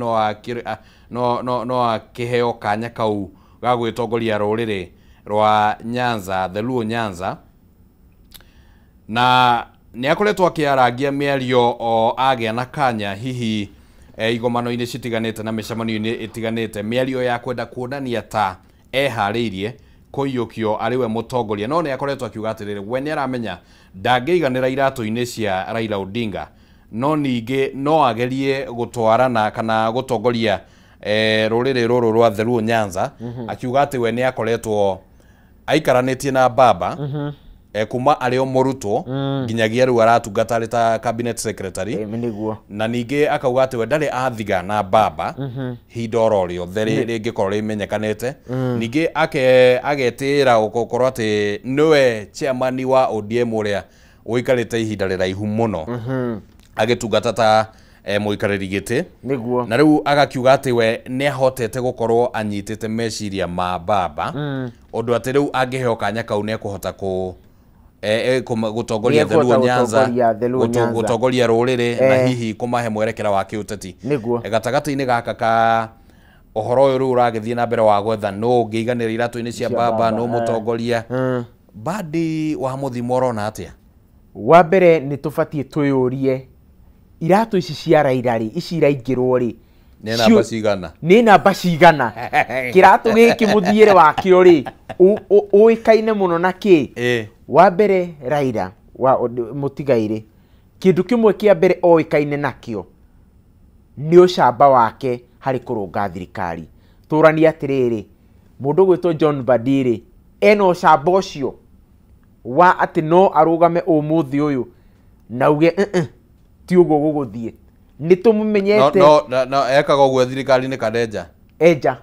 no akĩheo kanya kau ga gwĩtongoria rũrĩrĩ rwa Nyanza, the Luo Nyanza. Na nĩ akoretwo akĩarangia mĩario o agĩa na kanya hihi igomano-inĩ citiganĩte na mĩcemanio-inĩ ĩtiganĩte, mĩario ya kwenda kuonania ta eharĩirie kũiyũkio arĩ we mũtongoria. No nĩ akoretwo akiuga atĩrĩrĩ, we nĩ aramenya ndangĩiganĩra iratũ-inĩ cia Raila Odinga, no ningĩ no agerie gũtwarana kana gũtongoria rũrĩrĩ rũrũ rwa The Luo Nyanza, akiuga atĩ we nĩ akoretwo aikaranĩtie na baba kuma arĩ o mũrutwo nginyagia rĩu aratungata arĩ ta cabinet secretary. Na ningĩ akauga atĩ we ndarĩ athiga na baba ihinda oro rĩothe rĩngĩkorwo rĩmenyekanĩte. Ningĩ agetĩĩra gũkorwo atĩ nĩwe chairman wa ODM ũrĩa ũikarĩte ihinda rĩraihu mũno agĩtungata ta mũikarĩri gĩtĩ. Nĩguo. Na rĩu agakiuga atĩ we nĩ ahotete gũkorwo anyitĩte meciria ma baba, ũndũ atĩ rĩu angĩheo kanya kau nĩ ekũhota gũtongoria The Luo Nyanza, gũtongoria rũrĩrĩ na hihi kũmahe mwerekera wa kĩũteti. Gatagatĩ-inĩ gaka ka ũhoro ũyũ rĩu ũragĩthiĩ na mbere wa gwetha nũ ũngĩiganĩra iratũ-inĩ cia baba, nũ mũtongoria, Mbadi wa mũthimo ũrona atĩa? Wa mbere nĩ tũbatiĩ twĩyũrie iratũ ici cia Raila rĩ, ici iraingĩrwo rĩ, Nĩ namba cigana? Nĩ namba cigana? Kĩratũ gĩkĩ mũthiĩre wakĩo rĩ ũĩkaine mũno na kĩ? Wa mbere Raila wa Mũtigairĩ, kĩndũ kĩmwe kĩa mbere oĩkaine nakĩo nĩ ũcamba wake harĩ kũrũnga thirikari. Tũranie atĩrĩrĩ, mũndũ gwĩtwo John Mbadi rĩ ena ũcamba ũcio wa atĩ no arũgame ũmũthĩ ũyũ na uge ti ũguo gũgũthiĩ. Nĩ tũmũmenyete. No ekaga ũguo thirikari-inĩ kana enja? Enja.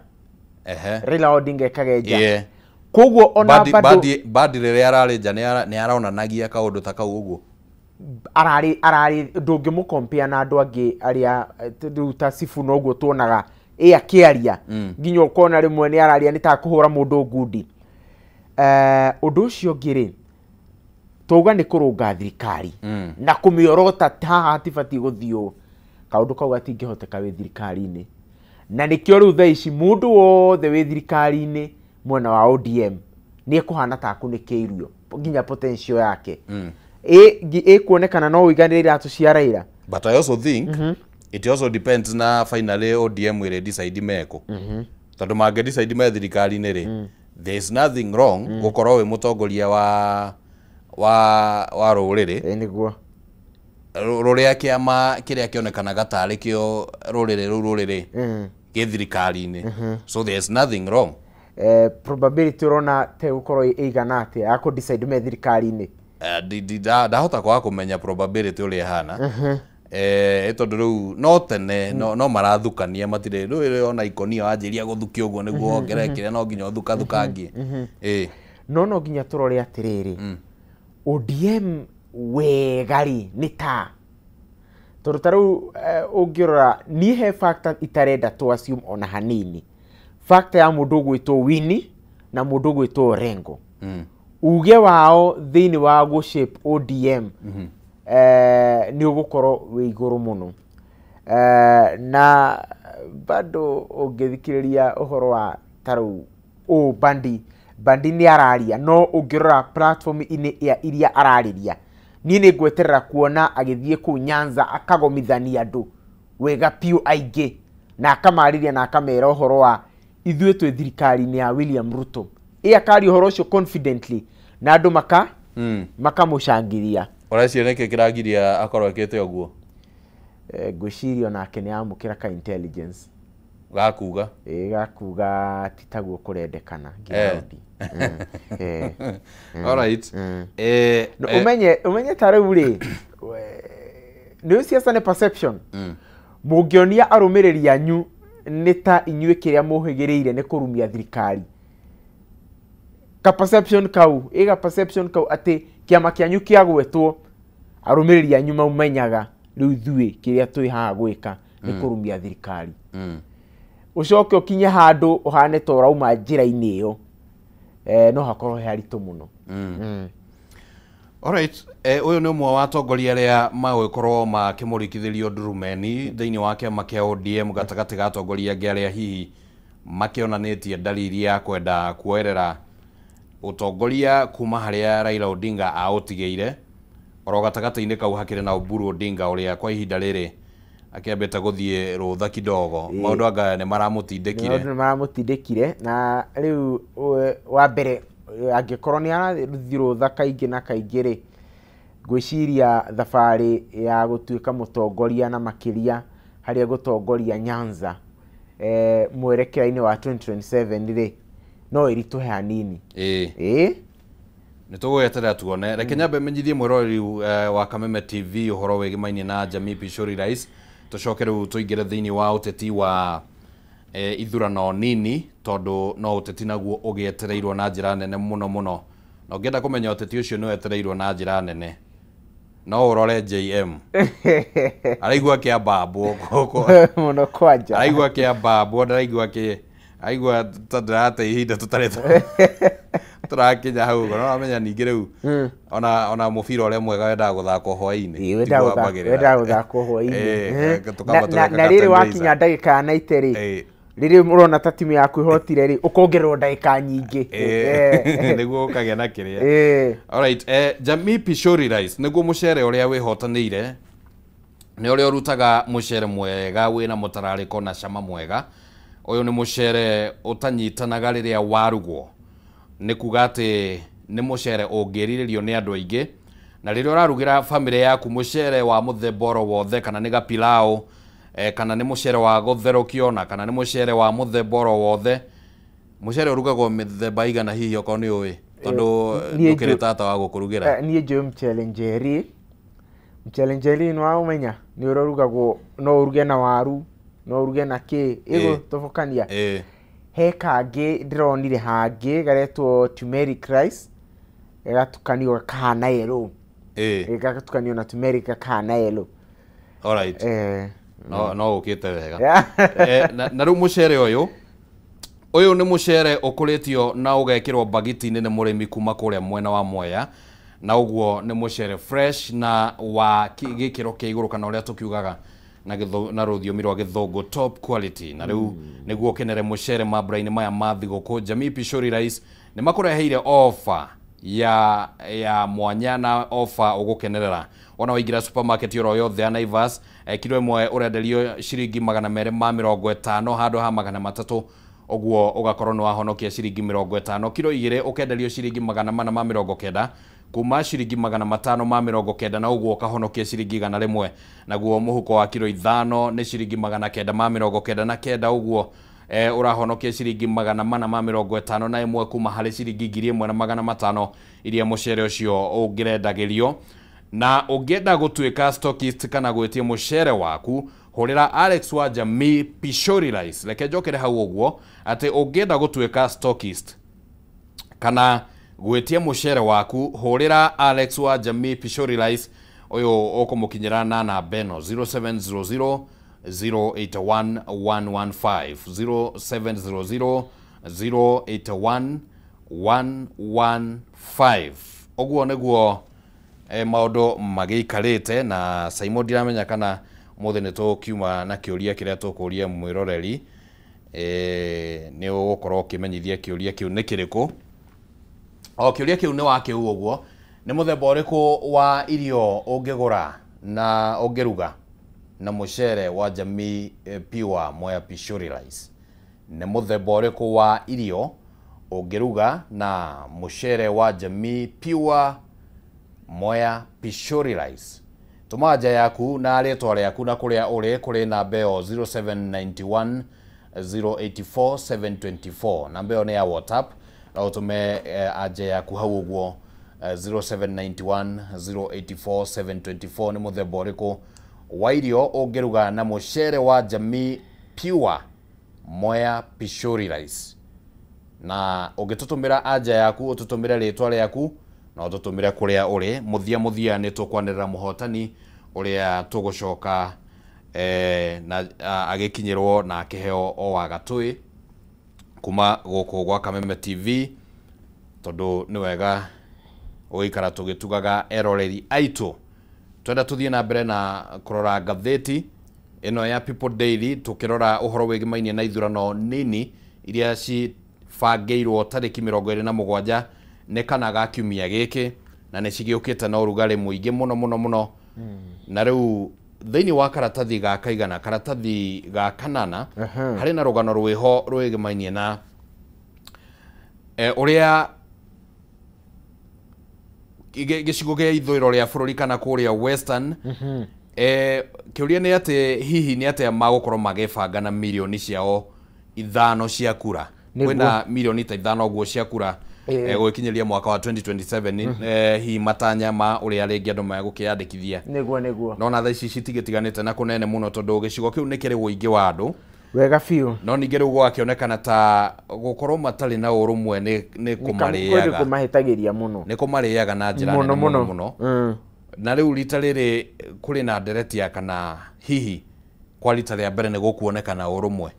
Raila Odinga ekaga enja. Koguo ona bado Mbadi rĩrĩa ararĩ nja nĩ aronanagia kaũndũ ta kau ũguo. Ararĩ ndũngĩmũkompea na andũ angĩ arĩa rĩu ta Sifuna ũguo tuonaga ĩ akĩaria nginya ũkona rĩmwe nĩ araria nĩ ta kũhũra mũndũ ngundi. Ũndũ ũcio ũngĩ rĩ, twauga nĩ kũrũnga thirikari na kũmĩorota haha hatibatiĩ gũthiĩ ũũ. Kaũndũ kau gatingĩhoteka wĩ thirikari-inĩ, na nĩkĩo rĩu thaa ici mũndũ wothe wĩ thirikari-inĩ mwena wa ODM nĩ ekũhana ta akunĩkĩirio nginya potential yake ĩkuonekana no ũiganĩre iratũ cia Raila. But I also think it also depends na finally ODM ĩrĩ decide meko. Tondũ mangĩ decide me thirikari-inĩ rĩ, there is nothing wrong gũkorwo wĩ mũtongoria wa rũrĩrĩ. Nĩguo rũrĩa kĩama kĩrĩa kĩonekanaga tarĩ kĩo rũrĩrĩ rũu rũrĩrĩ gĩ thirikari-inĩ. So there is nothing wrong. Probability ũrona te gũkorwo ĩigana atĩa ya kũ decide me thirikari-inĩ? Ndahota kwaga kũmenya probability ũrĩa ĩhana. Tondũ rĩu no tene no marathukania matirĩ rĩu ona ikonia wanjĩria gũthukia ũguo nĩguo wongerere kĩrĩa no nginya ũthukathukangie. No no nginya tũrore atĩrĩrĩ, ODM wega rĩ nĩ ta tondũ ta rĩu ũngĩrora niĩ he factor itarenda to assume ona hanini. Factor ya mũndũ ũgwĩtwo Winnie na mũndũ ũgwĩtwo Orengo. Uge wao thĩinĩ wa gũ shape ODM nĩ ũgũkorwo wĩ igũrũ mũno. Na bado ũngĩthikĩrĩria ũhoro wa ta rĩu ũũ Mbadi nĩ araria, no ũngĩrora platform-inĩ iria ararĩria niĩ nĩ ngweterera kuona agĩthiĩ kũu Nyanza akagomithania andũ wega piũ aingĩ na akamarĩria na akamera ũhoro wa ithuĩ twĩ thirikari-inĩ ya William Ruto. Ĩ akaria ũhoro ũcio confidently na andũ makamũcangiria. Ũreciria nĩkĩ kĩragiria akorwo ekĩte ũguo? Ngwĩciria onake nĩ amũkĩra ka intelligence gakuga gakuga ti taguo kũrendekana ngĩraundi. All right. Ũmenye ta rĩu rĩ nĩ siasa nĩ perception. Mũngĩonia arũmĩrĩri anyu nĩ ta inyuĩ kĩrĩa mũhĩgĩrĩire nĩ kũrumia thirikari, ka perception kau ĩga perception kau atĩ kĩama kĩanyu kĩagwetwo arũmĩrĩri anyu maumenyaga rĩu ithuĩ kĩrĩa twĩ haha gwĩka nĩ kũrumia thirikari. Ũcoke ũkinye handũ ũhane ta ũrauma njĩra-inĩ ĩyo, no hakorwo he haritũ mũno. Alright, ũyũ nĩ ũmwe wa atongoria arĩa magũgĩkorwo makĩmũrikithĩrio ndurumeni thĩinĩ wa kĩama kĩa ODM gatagatĩ ga atongoria angĩ arĩa hihi makĩonanĩtie dalili ya kwenda kuoerera ũtongoria kuma harĩa Raila Odinga aũtigĩire. Oro gatagatĩ-inĩ kau hakĩrĩ na Oburu Odinga ũrĩa kwa ihinda rĩrĩ akĩambĩte gũthiĩ rũtha kidogo. Maũndũ anga nĩ maramũtindĩkire. Maũndũ nĩ maramũtindĩkire na rĩu wa mbere angĩkorwo nĩ arathiĩ rũtha kaingĩ na kaingĩ rĩ, ngwĩciria thabarĩ ya gũtuĩka mũtongoria na makĩria harĩa gũtongoria Nyanza mwerekera-inĩ wa 2027 rĩ no ĩritũhe hanini. Nĩ tũgweterera tuone. Reke nyambe menyithie mwĩroreri wa Kameme TV ũhoro wĩgĩmainie na Jamii Pishori Rice. Tũcoke rĩu tũingĩre thĩinĩ wa ũteti wa ithurano nini tondũ no ũteti naguo ũgĩetereirwo na njĩra nene mũno mũno. Na ũngĩenda kũmenya ũteti ũcio nĩ wetereirwo na njĩra nene no ũrore JM. Araigua kĩambambwo mũno kwanja. Araigua kĩambambwo, ndaraigua kĩ aigua ta ndĩrate ihinda tũtarĩ tũrakinya hau ũguo. No ũramenya ningĩ rĩu ona mũbira ũrĩa mwega wendaga gũthakwo hwaĩ-inĩ. Wendaga gũthakwo hwaĩ-inĩ. Na rĩrĩ wakinya ndagĩka ya 90 rĩ, rĩrĩ ũrona ta timu yaku ĩhotire rĩ, ũkongererwo ndagĩka nyingĩ nĩguo ũkagĩa na kĩrĩa. Alright, Jamii Pishori Rice nĩguo mũcere ũrĩa wĩhotanĩire Nĩ ũrĩa ũrutaga mũcere mwega wĩna mũtararĩko na cama mwega. Ũyũ nĩ mũcere ũtanyitanaga rĩrĩa warugwo, nĩ kuga atĩ nĩ mũcere ũngĩrirĩrio nĩ andũ aingĩ, na rĩrĩa ũrarugĩra bamĩrĩ yaku mũcere wa mũthemba oro wothe, kana nĩ gapilau, kana nĩ mũcere wa gũtherũkio, na kana nĩ mũcere wa mũthemba oro wothe. Mũcere ũrugagwo mĩthemba igana hihi okorwo nĩ ũĩ, tondũ ndũkĩrĩ tata wa gũkũrugĩra. Niĩ njũĩ mchele njeri. Mchele njeri nĩ waũmenya, nĩ ũrĩa ũrugagwo, no ũruge na waru, no ũruge na kĩ, ĩgũtobokania. He kangĩ ndĩronire hangĩ garetwo turmeric rice, gagatukanio gakahana yellow. Gagatukanio na turmeric gakahana yellow. Alright. No ũkĩte wega. Na rĩu mũcere ũyũ nĩ mũcere ũkũrĩtio na ũgekĩrwo bagiti-inĩ nĩ mũrĩmi kuma kũrĩa mwena wa Mwea, na ũguo nĩ mũcere fresh na wa gĩkĩro kĩa igũrũ, kana ũrĩa tũkiugaga na rũthiomi rwa gĩthũngũ top quality. Na rĩu nĩguo ũkenere mũcere mambura-inĩ maya ma thigũkũ, Jamii Pishori Rice nĩ makũreheire offer ya mwanya na offer ũgũkenerera. Ona waingĩra supermarket oro yothe ya Naivas, kilo ĩmwe ũrenderio ciringi 250 handũ ha 300, ũguo ũgakorwo nĩ wahonokia ciringi 50. Kilo igĩrĩ ũkenderio ciringi 490 kuma ciringi 590, na ũguo ũkahonokia ciringi 100. Naguo mũhuko wa kilo 5 nĩ ciringi 999, ũguo ũrahonokia ciringi 451 kuma harĩ ciringi 1500 iria mũcere ũcio ũngĩrendagĩrio. Na ũngĩenda gũtuĩka stockist kana gwĩtia mũcere waku, hũrĩra Alex wa Jamii Pishori Rice. Reke njokere hau ũguo atĩ ũngĩenda gũtuĩka stockist kana gwĩtia mũcere waku, hũrĩra Alex wa Jamii Pishori Rice. Ũyũ ũkũmũkinyĩra na namba ĩno 0700 081 115, 0700 081 115. Ũguo nĩguo maũndũ magĩikarĩte. Na Simon, ndiramenya kana ũmũthĩ nĩ tũkiuma na kĩũria kĩrĩa tũkũria mwĩroreri, nĩ ũgũkorwo ũkĩmenyithia kĩũria kĩu nĩ kĩrĩkũ. O kĩũria kĩu nĩ wakĩu ũguo, nĩ mũthemba ũrĩkũ wa irio ũngĩgũra na ũngĩruga na mũcere wa Jamii Pure Mwea Pishori Rice? Nĩ mũthemba ũrĩkũ wa irio ũngĩruga na mũcere wa Jamii Pure Mwea Pishori Rice? Tũma anja yaku na rĩtwa rĩaku na kũrĩa ũrĩ kũrĩ namba ĩyo 0791 084 724. Namba ĩyo nĩ ya WhatsApp, na ũtũme anja yaku hau ũguo 0791 084 724. Nĩ mũthemba ũrĩkũ wa irio ũngĩruga na mũcere wa Jamii Pure Mwea Pishori Rice? Na ũngĩtũtũmĩra anja yaku, ũtũtũmĩre rĩtwa rĩaku na ũtũtũmĩre kũrĩa ũrĩ. Mũthia nĩ tũkwanĩrĩra mũhotani ũrĩa tũgũcoka na agĩkinyĩrwo na akĩheo o wa gatũĩ kuma gũkũ gwa Kameme TV, tondũ nĩ wega ũgĩikara tũgĩtugaga eroreri aitũ. Twenda tũthiĩ na mbere na kũrora ngathĩti ĩno ya People Daily, tũkĩrora ũhoro wĩgĩmainie na ithurano nini iria cibangĩirwo tarĩki 27 nĩ kana ga kiumia gĩkĩ, na nĩ cigĩũkĩte na ũrugarĩ mũingĩ mũno mũno mũno. Na rĩu thĩinĩ wa karatathi ga kaigana, karatathi ga kanana, harĩ na rũgano rwĩho rwĩgĩmainie na ũrĩa gĩcigo gĩa ithũĩro rĩa bũrũri kana kũrĩa Western. Kĩũria nĩ atĩ hihi nĩ atĩa magũkorwo magĩbanga na mirioni ciao 5 cia kura. Kwĩna mirioni ta 5 ũguo cia kura gũgĩkinyĩria mwaka wa 2027, hihi matanya ma ũrĩa rĩngĩ andũ megũkĩyandĩkithia. Nĩguo. Nona thaa ici citigĩtiganĩte na kũnene mũno, tondũ gĩcigo kĩu nĩ kĩrĩ ũingĩ wa andũ. Wega biũ. No ningĩ rĩu gwakĩonekana ta gũkorwo matarĩ na ũrũmwe nĩ kũmarĩaga. Kũmahĩtagĩria mũno. Nĩ kũmarĩaga na njĩra nene mũno mũno. Na rĩu rita rĩrĩ kũrĩ na ndereti ya kana hihi kwa rita rĩa mbere nĩ gũkuonekana ũrũmwe.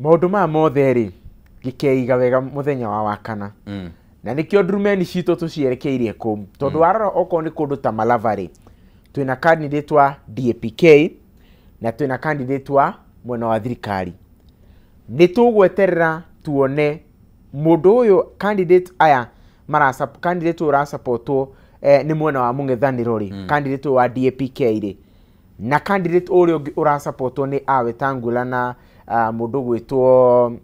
Maũndũ maya mothe rĩ gĩkeiga wega mũthenya wa wakana. Na nĩkĩo ndurumeni citũ tũcierekeirie kũu, tondũ warora okorwo nĩ kũndũ ta Malava rĩ, twĩna candidate wa DAPK na twĩna candidate wa mwena wa thirikari. Nĩ tũgweterera tuone mũndũ ũyũ candidate aya candidate ũyũ ũrasupportwo nĩ mwena wa mũng'ethanĩro rĩ, candidate ũyũ wa DAPK rĩ, Na candidate ũrĩa ũngĩ ũrasupportwo nĩ a Wetangula na mũndũ gwĩtwo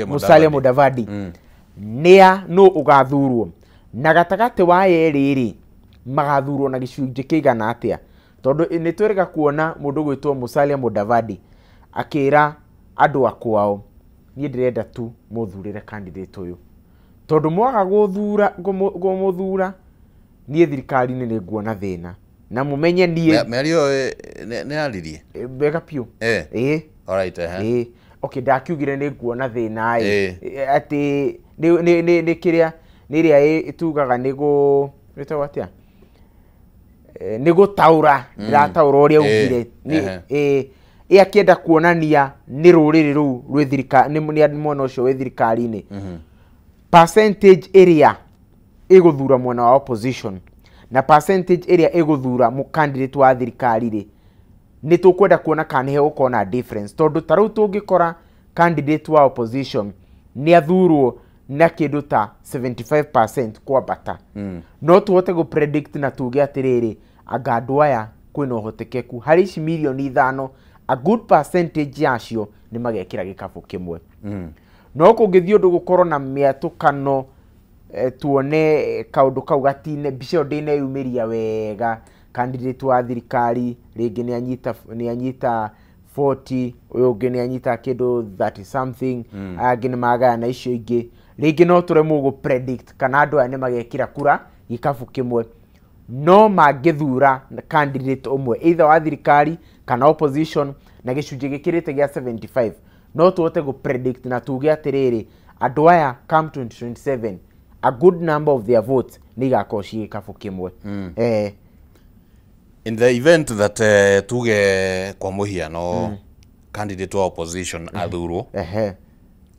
Musalia Mudavadi. Nĩa nũ ũgathurwo na gatagatĩ wa yerĩ rĩ magathurwo na gĩcunjĩ kĩigana atĩa? Tondũ nĩ twĩrĩga kuona mũndũ gwĩtwo Musalia Mudavadi akĩra andũ a kwao, niĩ ndĩrenda tu mũthurĩre candidate ũyũ, tondũ mwaga gũthura kũmũthura niĩ thirikari-inĩ nĩ nguona thĩna na mũmenye niĩ Mĩario nĩ yaririe wega biũ. Ĩĩ. Alright, ĩĩ. Okay, ndakiugire nĩ nguona thĩna ĩ atĩ nĩ kĩrĩa nĩ ĩrĩa ĩtugaga nĩ gũ ĩtagwo atĩa, nĩ gũtaũra, ndĩrataũra ũrĩa augire. Ĩ akĩenda kuonania nĩ rũrĩrĩ rũu rwĩ thirikari, nĩ mwena ũcio wĩ thirikari-inĩ. Percentage ĩrĩa ĩgũthura mwena wa opposition na percentage ĩrĩa ĩgũthura candidate wa thirikari rĩ, nĩ tũkwenda kuona kana nĩ hegũkorwo na difference. Tondũ ta rĩu tũngĩkora candidate wa opposition nĩ athurwo na kĩndũ ta 75% kwambata, no tũhote gũ predict na tuge atĩrĩrĩ, anga andũ aya kwĩna ũhotekeku harĩ ici mirioni 5, a good percentage yacio nĩ magekĩra gĩkabũ kĩmwe. No kũngĩthiĩ ũndũ gũkorwo na mĩatũkano, tuone kaũndũ kau gatine mbica ĩyo ndĩneyumĩria wega, candidate wa thirikari rĩngĩ nĩ anyita 40, ũyũ ũngĩ nĩ anyita kĩndũ 30 something, aya angĩ nĩ magayana icio ingĩ, rĩngĩ no tũremwo gũ predict kana andũ aya nĩ magekĩra kura gĩkabũ kĩmwe. No mangĩthura candidate ũmwe either wa thirikari kana opposition na gĩcunjĩ gĩkĩrĩte gĩa 75, no tũhote gũ predict na tuge atĩrĩrĩ, andũ aya come 2027 a good number of their votes nĩ igakorwo ciĩ gĩkabũ kĩmwe. In the event that tuge kwa mũhiano candidate wa opposition athurwo,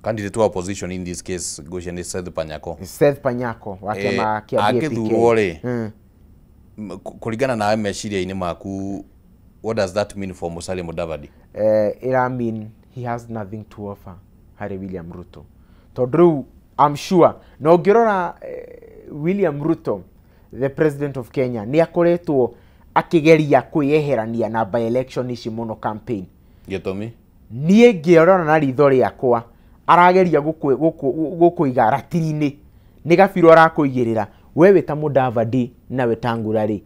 candidate wa opposition in this case ngwĩciria nĩ Seth Panyako. Seth Panyako wa kĩama kĩa BAPK. Angĩthurwo rĩ, kũringana nawe meciria-inĩ maku, what does that mean for Musalia Mudavadi? Ira mean he has nothing to offer harĩ William Ruto. Tondũ rĩu I'm sure na ũngĩrora William Ruto the president of Kenya nĩ akoretwo akĩgeria kwĩyeherania na by election ici mũno campaign. Gĩtũmi? Niĩ ngĩrora na ritho rĩakwa arageria gũkũiga ratiri-inĩ, nĩ gabirũ arakũigĩrĩra we wĩ ta Mudavadi na Wetangula rĩ,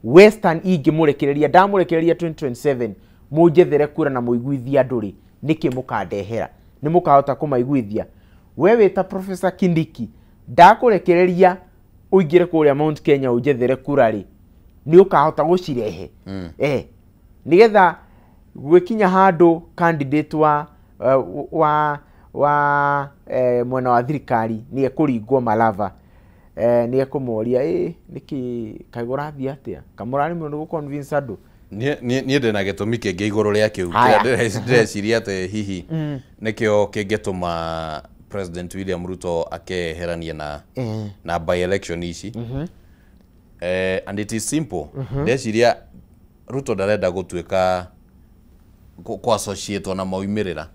Western ingĩmũrekereria, ndamũrekereria 2027 mũnjethere kura na mũiguithie andũ rĩ, nĩkĩ mũkandehera? Nĩ mũkahota kũmaiguithia? We wĩ ta Professor Kindiki, ndakũrekereria ũingĩre kũrĩa Mount Kenya ũnjethere kura rĩ, nĩ ũkahota gũcirehe? Nĩgetha gwĩkinya handũ candidate wa mwena wa thirikari nĩ ekũringwo Malava, nĩ ekũmoria nĩkĩ kaĩ ũrathiĩ atĩa, kamũraremwo nĩ gũ convince andũ. Niĩ ndĩna gĩtũmi kĩngĩ igũrũ rĩa kĩu kĩrĩa ndĩreciria atĩ hihi nĩkĩo kĩngĩtũma President William Ruto akeherania na by election ici. And it is simple. Ndeciria Ruto ndarenda gũtuĩka kũ associate na maumĩrĩra.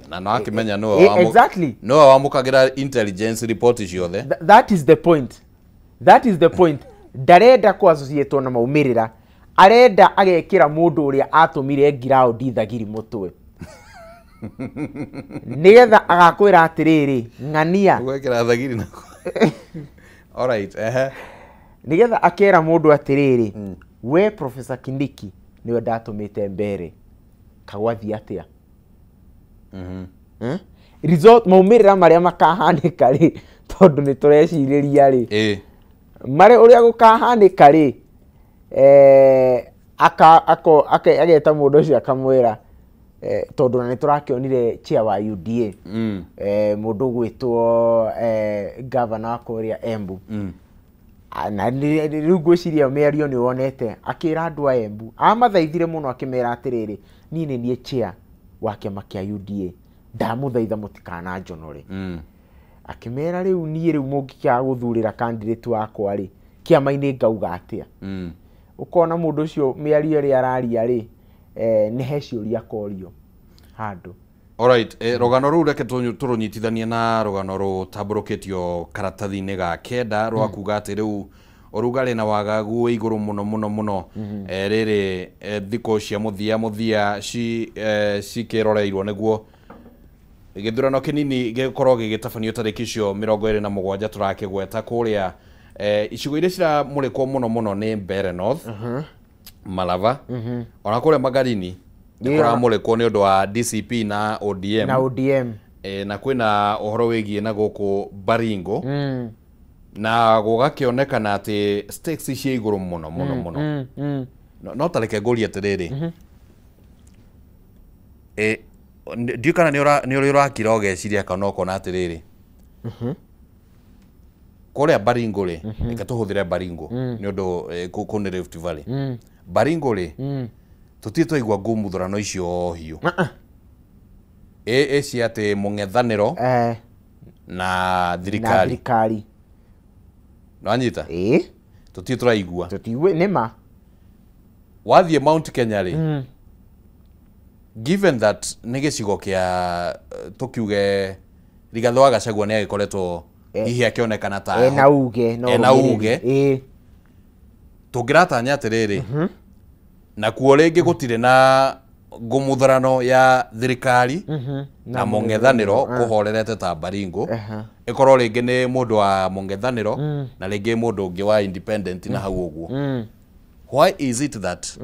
Na no akĩmenya nĩwe wamũkagĩra intelligence report ciothe. That is the point. That is the point. Ndarenda kũ associate na maumĩrĩra, arenda agekĩra mũndũ ũrĩa atũmire ground thagiri mũtwe, nĩgetha agakwĩra atĩrĩrĩ, ng'ania gwekĩra thagiri na all right, nĩgetha akera mũndũ atĩrĩrĩ, we Professor Kindiki nĩwe ndatũmĩte mbere, kagwathiĩ atĩa? Result maumĩrĩra marĩa makahanĩka rĩ, tondũ nĩ tũrecirĩria rĩ, marĩa ũrĩa gũkahanĩka rĩ, ageta mũndũ ũcio akamwĩra, tondũ na nĩ tũrakĩonire chair wa UDA, mũndũ ũgwĩtwo governor wa kũrĩa Embu, na rĩu ngwĩciria mĩario nĩ wonete akĩra andũ a Embu, amathaithire mũno akĩmera atĩrĩrĩ, niĩ nĩ niĩ chair wa kĩama kĩa UDA, ndamũthaitha mũtikananjonore. Akĩmera rĩu niĩ rĩu mũngĩkĩaga gũthurĩra candidate wakwa rĩ, kĩama-inĩ ngauga atĩa? Ũkona mũndũ ũcio mĩario ĩrĩa araria rĩ, nĩ he ciũria akorio handũ. Alright, rũgano rũu reke tũrũnyitithanie na rũgano rũtambũrũkĩtio karatathi-inĩ ga kenda rwa kuga atĩ rĩu Ũrugarĩ na wagagu wĩ igũrũ mũno mũno mũno. Rĩrĩ thikũ cia mũthia mũthia cikĩroreirwo nĩguo gĩthurano kĩnini gĩkorwo gĩgĩtabanio tarĩki icio 27 tũrakĩgweta kũrĩa icigo iria ciramũrĩkwo mũno mũno nĩ Mbeere North, Malava, ona kũrĩa Magarini nĩ kũramũrĩkwo nĩ ũndũ wa DCP na ODM na ODM. Na kwĩna ũhoro wĩgiĩ na gũkũ Baringo na gũgakĩonekana atĩ stakes ciĩ igũrũ mũno mũno mũno. No tareke ngũrie atĩrĩrĩ, ndiũĩ kana nĩ ũrĩ ũrakira ũgeciria kana ũkona atĩrĩrĩ, kũrĩa Baringo rĩ, reke tũhũthĩre Baringo nĩ ũndũ kũu nĩ Rift Valley. Baringo rĩ, tũtirĩ twaigua ngũmũthũrano icio hiũ ĩci atĩ mũng'ethanĩro na thirikari. Nĩwanyita? Tũtirĩ tũraigua. Nĩma. Wathiĩ Mount Kenya rĩ, given that nĩ gĩcigo kĩa tũkiuge Rigathĩ wa Gachagua nĩ agĩkoretwo hihi akĩonekana ta ena uge ena uge, tũngĩratanya atĩrĩrĩ, nakuo rĩngĩ gũtirĩ na ngũmũthũrano ya thirikari na mũng'ethanĩro kũhorerete ta Baringo, ĩkorwo rĩngĩ nĩ mũndũ wa mũng'ethanĩro na rĩngĩ mũndũ ũngĩ wa independent na hau ũguo. Why is it that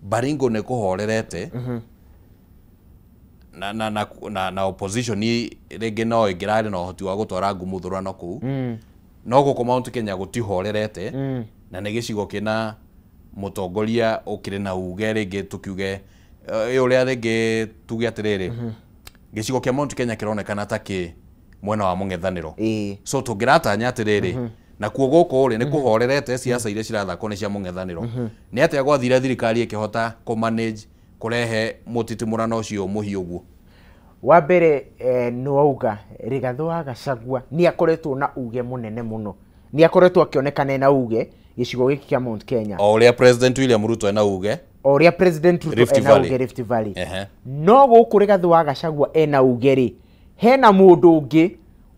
Baringo nĩ kũhorerete na opposition rĩngĩ no ĩngĩrarĩ na ũhoti wa gũtwara ngũmũthũrano kũu, no gũkũ Mount Kenya gũtihorerete na nĩ gĩcigo kĩna mũtongoria ũkĩrĩ na uge rĩngĩ tũkiuge ũrĩa rĩngĩ tuge atĩrĩrĩ, gĩcigo kĩa Mount Kenya kĩronekana ta kĩ mwena wa mũng'ethanĩro. So tũngĩratanya atĩrĩrĩ, nakuo gũkũ rĩ nĩ kũhorerete siasa iria cirathakwo nĩ cia mũng'ethanĩro, nĩ atĩa gwathire thirikari ĩkĩhota kũ manage kũrehe mũtitimũrano ũcio mũhiũ ũguo? Wa mbere nĩ wauga Rigathĩ wa Gachagua nĩ akoretwo na uge mũnene mũno, nĩ akoretwo akĩonekana ena uge gĩcigo gĩkĩ kĩa Mount Kenya, o ũrĩa President William Ruto ena uge, o ũrĩa President Ruto ena uge Rift Valley. No gũkũ Rigathĩ wa Gachagua ena uge rĩ, hena mũndũ ũngĩ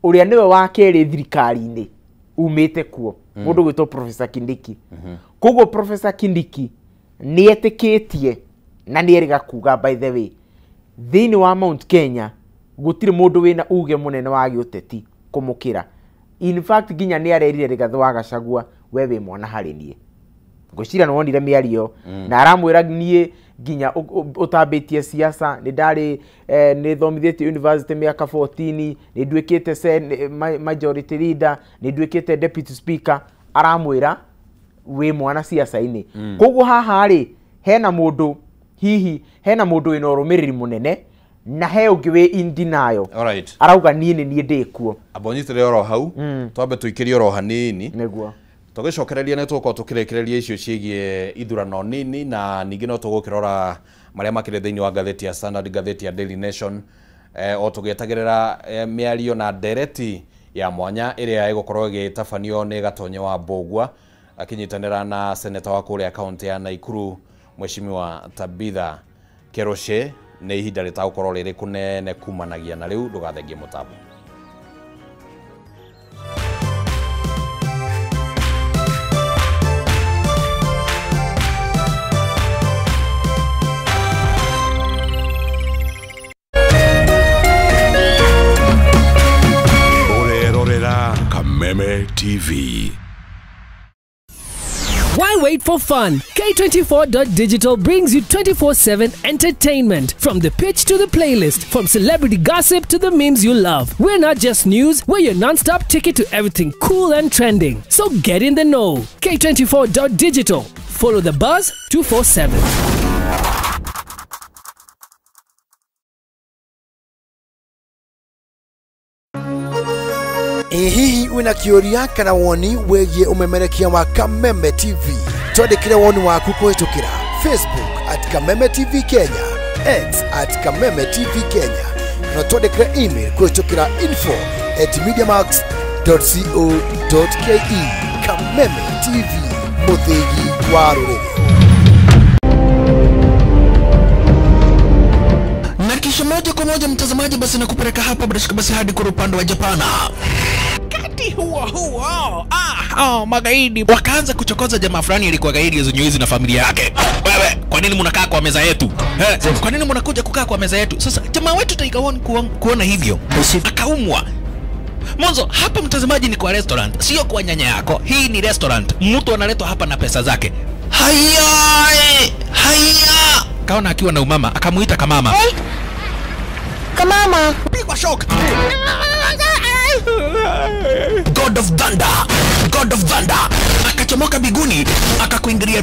ũrĩa nĩwe wa kerĩ thirikari-inĩ umĩte kuo, mũndũ gwĩtwo Professor Kindiki. Koguo Professor Kindiki nĩ etĩkĩtie na nĩ erĩga kuga by the way, thĩinĩ wa Mount Kenya gũtirĩ mũndũ wĩna uge mũnene wa gĩũteti kũmũkĩra. In fact nginya nĩ arerire Rigathĩ wa Gachagua, we wĩ mwana harĩ niĩ. Ngwĩciria nĩ wonire mĩario na aramwĩra niĩ nginya ũtambĩtie siasa nĩ ndarĩ nĩ thomithĩtie university mĩaka 14, nĩ nduĩkĩte majority leader, nĩ nduĩkĩte deputy speaker. Aramwĩra wĩ mwana siasa-inĩ. Koguo haha rĩ hena mũndũ hihi hena mũndũ wĩna ũrũmĩrĩri mũnene na he ũngĩ wĩ in denial. Alright. Arauga niĩ nĩ niĩ ndĩkuo. Amba ũnyitĩrĩre oro hau, twambe tũikĩrie oro hanini. Nĩguo. Tũgĩcokereria nĩ tũgũkorwo tũkĩrĩkĩrĩria icio ciĩgiĩ ithurano nini, na ningĩ no tũgũkĩrora marĩa makĩrĩ thĩinĩ wa ngathĩti ya Standard, ngathĩti ya Daily Nation, o tũgĩetagĩrĩra mĩario na ndereti ya mwanya ĩrĩa ĩgũkorwo ĩgĩtabanio nĩ Gatonye wa Mbũgua akĩnyitanĩra na seneta wa kũrĩa kaũntĩ ya Naikuru Mheshimiwa Tabitha Keroche. Nĩ ihinda rĩtagũkorwo rĩrĩ kũnene kumanagia na rĩu, ndũgathengie mũtambo. Ũrerorera Kameme TV. Why wait for fun? K24.digital brings you 24/7 entertainment. From the pitch to the playlist, from celebrity gossip to the memes you love. We're not just news, we're your non-stop ticket to everything cool and trending. So get in the know. K24.digital. Follow the buzz 247. Hihi wina kĩũria kana woni wĩgiĩ ũmemerekia wa Kameme TV? Twandĩkĩre woni waku kũhĩtũkĩra Facebook at Kameme TV Kenya, X at Kameme TV Kenya, na twandĩkĩre email kũhĩtũkĩra info@mediamax.co.ke. Kameme TV, mũthĩgi wa rũrĩrĩ. Na kisha moja kwa moja mtazamaji, basi nakupeleka hapa bila shaka basi hadi kwa upande wa Japana. Kati Wakati huo magaidi wakaanza kuchokoza jamaa fulani alikuwa gaidi hizi na familia yake. Wewe, kwa nini mnakaa kwa meza yetu? Kwa nini mnakuja kukaa kwa meza yetu? Sasa jamaa wetu Tiger One kuona hivyo akaumwa. Mwanzo hapa mtazamaji ni kwa restaurant, sio kwa nyanya yako. Hii ni restaurant. Mtu analetwa hapa na pesa zake. Haya! Haya! Kaona akiwa na umama, akamuita kamama. Hey. Kamama. Pigwa shock. God of Thunder. God of Thunder. Akachomoka biguni, akakuingilia.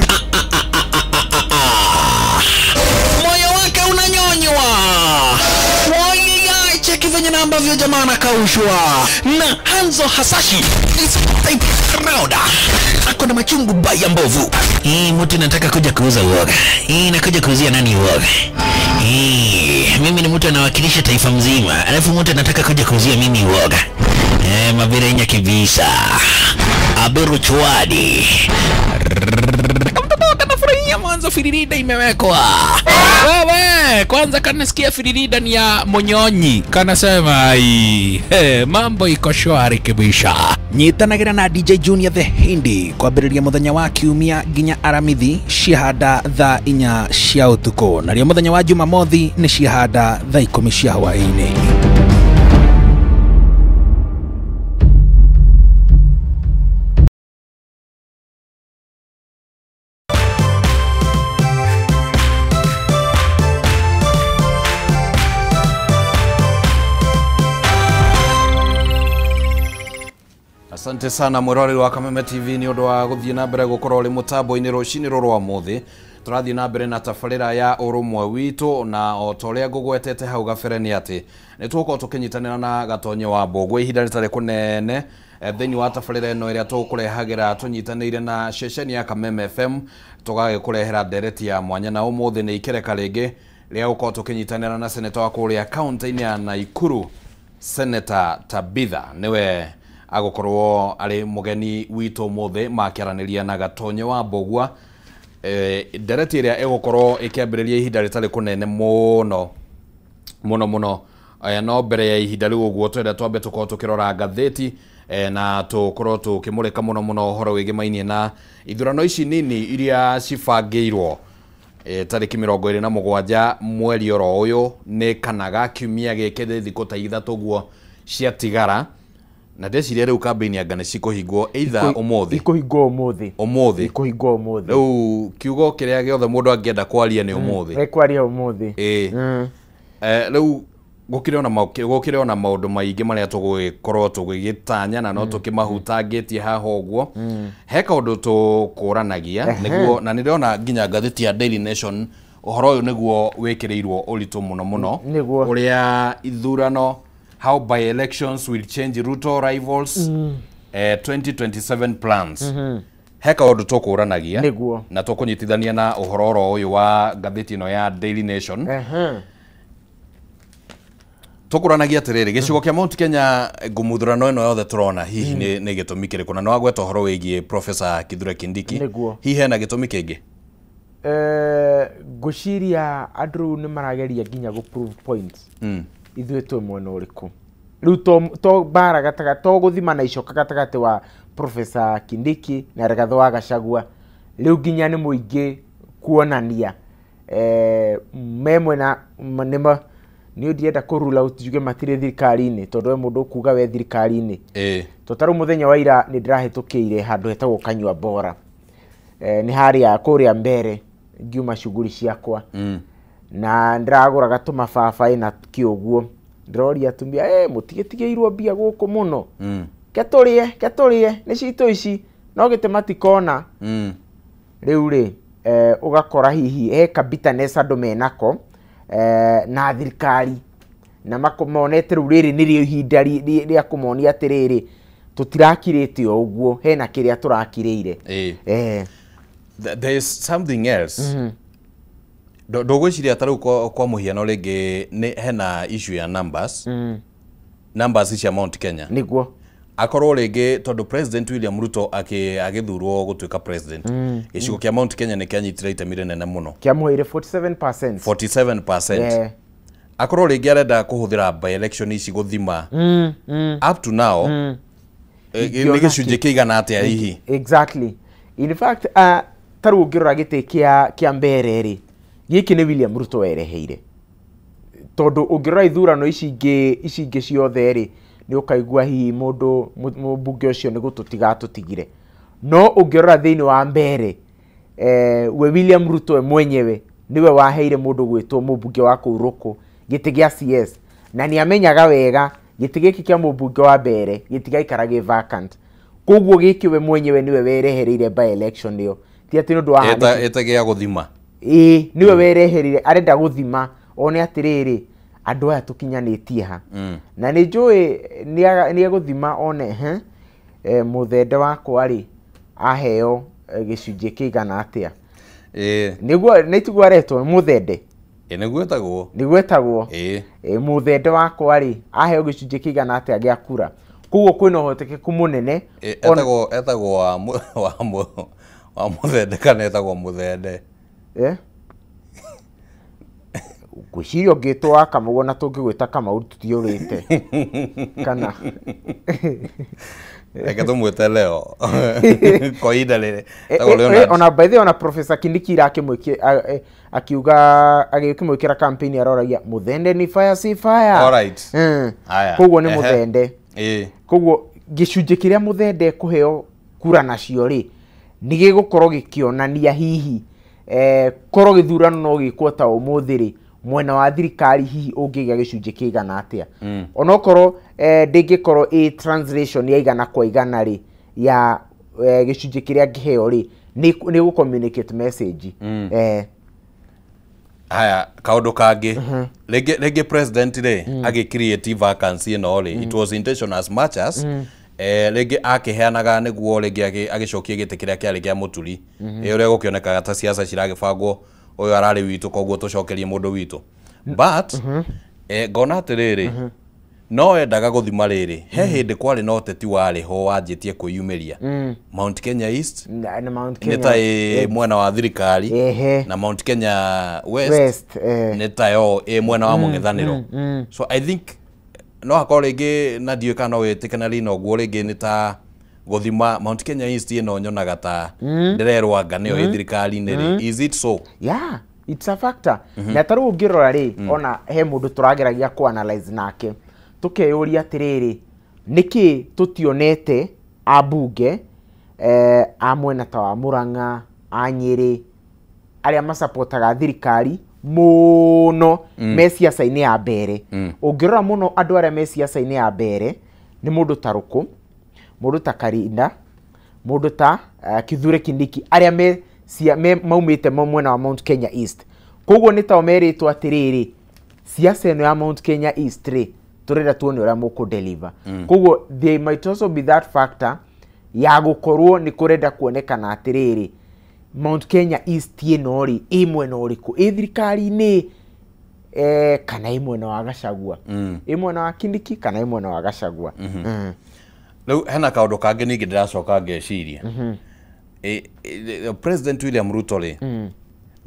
Moyo wake unanyonywa. Wai, cheki venye na ambavyo jamaa anakaushwa. Na Hanzo Hasashi is type crowd. Ako na machungu baya mbovu. Hii mtu nataka kuja kuuza uoga. Hii nakuja kuuzia nani uoga? Hii mimi ni mtu anawakilisha taifa mzima. Alafu mtu anataka kuja kuuzia mimi uoga. Mabirenya kibisa. Aberu chwadi. Kamtoto kanafurahia mwanzo firirida imewekwa. Wewe, kwanza kanasikia firirida ni ya monyonyi. Kanasema ai, mambo iko shwari kibisha. Nyitanagira na DJ Junior the Hindi kwambĩrĩria mũthenya wa kiumia nginya Aramithi ciahanda thaa 4 cia ũtukũ, narĩo mũthenya wa Jumamothi nĩ ciahanda thaa 10 cia hwaĩ-inĩ. Asante sana mwiroreri wa Kameme TV ni undu wa guthie na mbere gukorwo uri mutambo-ini rucini ruru rwa muthi. Turathie na mbere na tabarira ya urumwe witu, na o ta uria ngugwetete hau gabere ni ati ni tugukorwo tukinyitanira na Gatonye wa Mbũgua ihinda ritari kunene thiini wa tabarira ino iria tugukurehagira tunyitanire na ceceni ya Kameme FM tugagikurehere ndereti ya mwanya, na umuthi ni ikereka ringi ria gukorwo tukinyitanira na seneta wa kuria kaunti-ini ya Nakuru, Senator Tabitha niwe agukorwo ari mugeni witu muthe makiaraniria na Gatonye wa Mbũgua. Ndereti iria igukorwo ikiambiriria ihinda ritari kunene muno muno muno. No mbere ya ihinda riu uguo twenda twambe tukorwo tukirora ngathĩti na tukorwo tukimurika muno muno uhoro wigimainie na ithurano ici nini iria cibangĩirwo tariki 27 mweri oro uyu ni kanaga kiumia gĩkĩ thikũ ta ithatũ guo ciatigara. Na ndeciria riu kambĩini anga nĩ cikũhingwo either ũmũthĩ. Ikũhingwo ũmũthĩ. Ũmũthĩ. Ikũhingwo ũmũthĩ. Rĩu kiugo kĩrĩa gĩothe mũndũ angĩenda kwaria nĩ ũmũthĩ. Ekwaria ũmũthĩ. Ĩĩ. Rĩu gũkĩrĩ ona maũndũ maingĩ marĩa tũgũgĩkorwo tũgĩgĩtanya na no tũkĩmahutangĩtie haha ũguo. He kaũndũ tũkũranagia nĩguo, na nĩndĩrona nginya ngathĩti ya Daily Nation ũhoro ũyũ nĩguo wĩkĩrĩirwo ũritũ mũno mũno. Ũrĩa ithurano, how by-elections will change Ruto rivals 2027 plans. Heka ũndũ tũkũranagia na tũkũnyitithania na ũhoro oro ũyũ wa ngathĩti ĩno ya Daily Nation. Tũkũranagia atĩrĩrĩ, gĩcigo kĩa Mount Kenya ngũmuthurano ĩno yothe tũrona hihi nĩ gĩtũmi kĩrĩkũ? Na nĩ wagweta ũhoro wĩgiĩ Professor Kithure Kindiki. Hihi hena gĩtũmi kĩngĩ? Ngwĩciria andũ rĩu nĩ marageria nginya gũ prove points. Ithuĩ twĩ mwena ũrĩkũ rĩu to mbara gatagatĩ, to gũthima na icoka gatagatĩ wa Professor Kindiki na Rigathĩ wa Gachagua. Rĩu nginya nĩ mũingĩ kuonania me mwena nĩma niĩ ndienda kũ rule out njuge matirĩ thirikari-inĩ, tondũ we mũndũ ũkuga we thirikari-inĩ. To ta rĩu mũthenya wa ira nĩ ndĩrahĩtũkĩire handũ hetagwo Kanyua Bora, nĩ harĩa kũrĩa mbere ngiuma shughuli ciakwa, na ndĩragũraga tũmababaĩ na kĩũguo. Ndĩroria atumia, mũtigĩtigĩirwo mbia gũkũ mũno, ke tũrĩe nĩ citũ ici, no gĩtĩ matikona. Rĩu rĩ ũgakora hihi he ka bitterness andũ menako na thirikari, na monete rĩu rĩrĩ nĩrĩo ihinda rĩa kũmonia atĩrĩrĩ tũtirakirĩte o ũguo, hena kĩrĩa tũrakirĩire. There is something else. Ndũgwĩciria ta rĩu kwa mũhiano rĩngĩ nĩ hena issue ya numbers. Numbers cia Mount Kenya. Nĩguo. Akorwo rĩngĩ tondũ President William Ruto agĩthurwo gũtuĩka president, gĩcigo kĩa Mount Kenya nĩ kĩanyitire itemi rĩnene mũno. Kĩamũheire 47%. 47%. Akorwo rĩngĩ arenda kũhũthĩra by election ici gũthima. Up to now, Nĩ gĩcunjĩ kĩigana atĩa hihi? Exactly. In fact, ta rĩu ũngĩrora gĩtĩ kĩa mbere rĩ, gĩkĩ nĩ William Ruto wereheire. Tondũ ũngĩrora ithurano ici ingĩ ciothe rĩ, nĩ ũkaigua hihi mũndũ mũmbunge ũcio nĩ gũtũtiga atũtigire. No ũngĩrora thĩinĩ wa mbere, we William Ruto we mwenyewe nĩwe waheire mũndũ gwĩtwo mũmbunge wa kũu Rũkũ gĩtĩ gĩa CS, na nĩ amenyaga wega gĩtĩ gĩkĩ kĩa mũmbunge wa mbere gĩtigaikara gĩ vacant. Koguo gĩkĩ we mwenyewe nĩwe werehereire by election ĩyo, ti atĩ nĩ ũndũ wa ĩta gĩa gũthima. Ĩĩ, nĩwe werehereire, arenda gũthima one atĩrĩrĩ andũ aya tũkinyanĩtie ha. Na nĩ njũĩ nĩ egũthima one mũthende wakwa rĩ aheo gĩcunjĩ kĩigana atĩa. Nĩguo nĩtiguo aretwo mũthende. Nĩguo etagwo. Nĩguo etagwo. Mũthende wakwa rĩ aheo gĩcunjĩ kĩigana atĩa gĩa kura. Koguo kwĩna ũhotekeku mũnene. Etagwo wa mũthende kana etagwo mũthende? Ngwĩciria ũngĩtwo wa Kamau ona tũngĩgwĩta Kamau tũtiũrĩte. Kana reke tũmwĩte Leo kwa ihinda rĩrĩ. Ona by the way, ona Professor Kindiki akiuga agĩkĩmwĩkĩra campaign aroragia mũthende ni fire si fire. Alright. Koguo nĩ mũthende. Koguo gĩcunjĩ kĩrĩa mũthende kũheo kura nacio rĩ nĩ gĩgũkorwo gĩkĩonania hihi korwo gĩthurano no gĩkwo ta ũmũthĩ rĩ, mwena wa thirikari hihi ũngĩgĩa gĩcunjĩ kĩigana atĩa. Onokorwo ndĩngĩkorwo ĩ translation ya igana kwa igana rĩ ya gĩcunjĩ kĩrĩa ngĩheo rĩ, nĩ gũ communicate message. Haya, kaũndũ kangĩ rĩngĩ president rĩ agĩ create vacancy ĩno rĩ, it was intentional as much as rĩngĩ akĩheanaga nĩguo rĩngĩ agĩcokie gĩtĩ kĩrĩa kĩarĩ kĩa Mũturi, ũrĩa gũkĩonekaga ta siasa ciragĩbangwo ũyũ ararĩ witũ koguo tũcokerie mũndũ witũ. But ngona atĩrĩrĩ, no endaga gũthima rĩrĩ, he hĩndĩ kwarĩ na ũteti warĩ ho wanjĩtie kwĩyumĩria Mount Kenya East na Mount Kenya nĩ ta ĩ mwena wa thirikari, na Mount Kenya West nĩ ta yo ĩ mwena wa mũng'ethanĩro. So I think no akorwo rĩngĩ na ndiũĩ kana no wĩtĩkanĩrie na ũguo, rĩngĩ nĩ ta gũthima Mount Kenya East ĩno nyonaga ta ndĩrerwo anga nĩyo ĩ thirikari-inĩ rĩ. Is it so? Yeah, it's a factor. Na ta rĩu ũngĩrora rĩ, ona he mũndũ tũrageragia kũ analyze nake tũkeyũria atĩrĩrĩ, nĩkĩ tũtionete ambunge a mwena ta wa Murang'a, a Nyĩrĩ, arĩa macapotaga thirikari mũno me ciaca-inĩ ya mbere. Ũngĩrora mũno andũ arĩa me ciaca-inĩ ya mbere nĩ mũndũ ta Rũkũ, mũndũ ta Karinda, mũndũ ta Kithure Kindiki, arĩa me maumĩte mwena wa Mount Kenya East. Koguo nĩ tao merĩtwo atĩrĩrĩ, ciaca ĩno ya Mount Kenya East rĩ, tũrenda tuone ũrĩa mũkũ deliver. Koguo there might also be that factor ya gũkorwo nĩ kũrenda kuonekana atĩrĩrĩ, Mount Kenya East ĩno rĩ ĩ mwena ũrĩkũ, ĩ thirikari-inĩ kana ĩ mwena wa Gachagua, ĩ mwena wa Kindiki kana ĩ mwena wa Gachagua. Rĩu hena kaũndũ kangĩ ningĩ ndĩracoka ngeciria. President William Ruto rĩ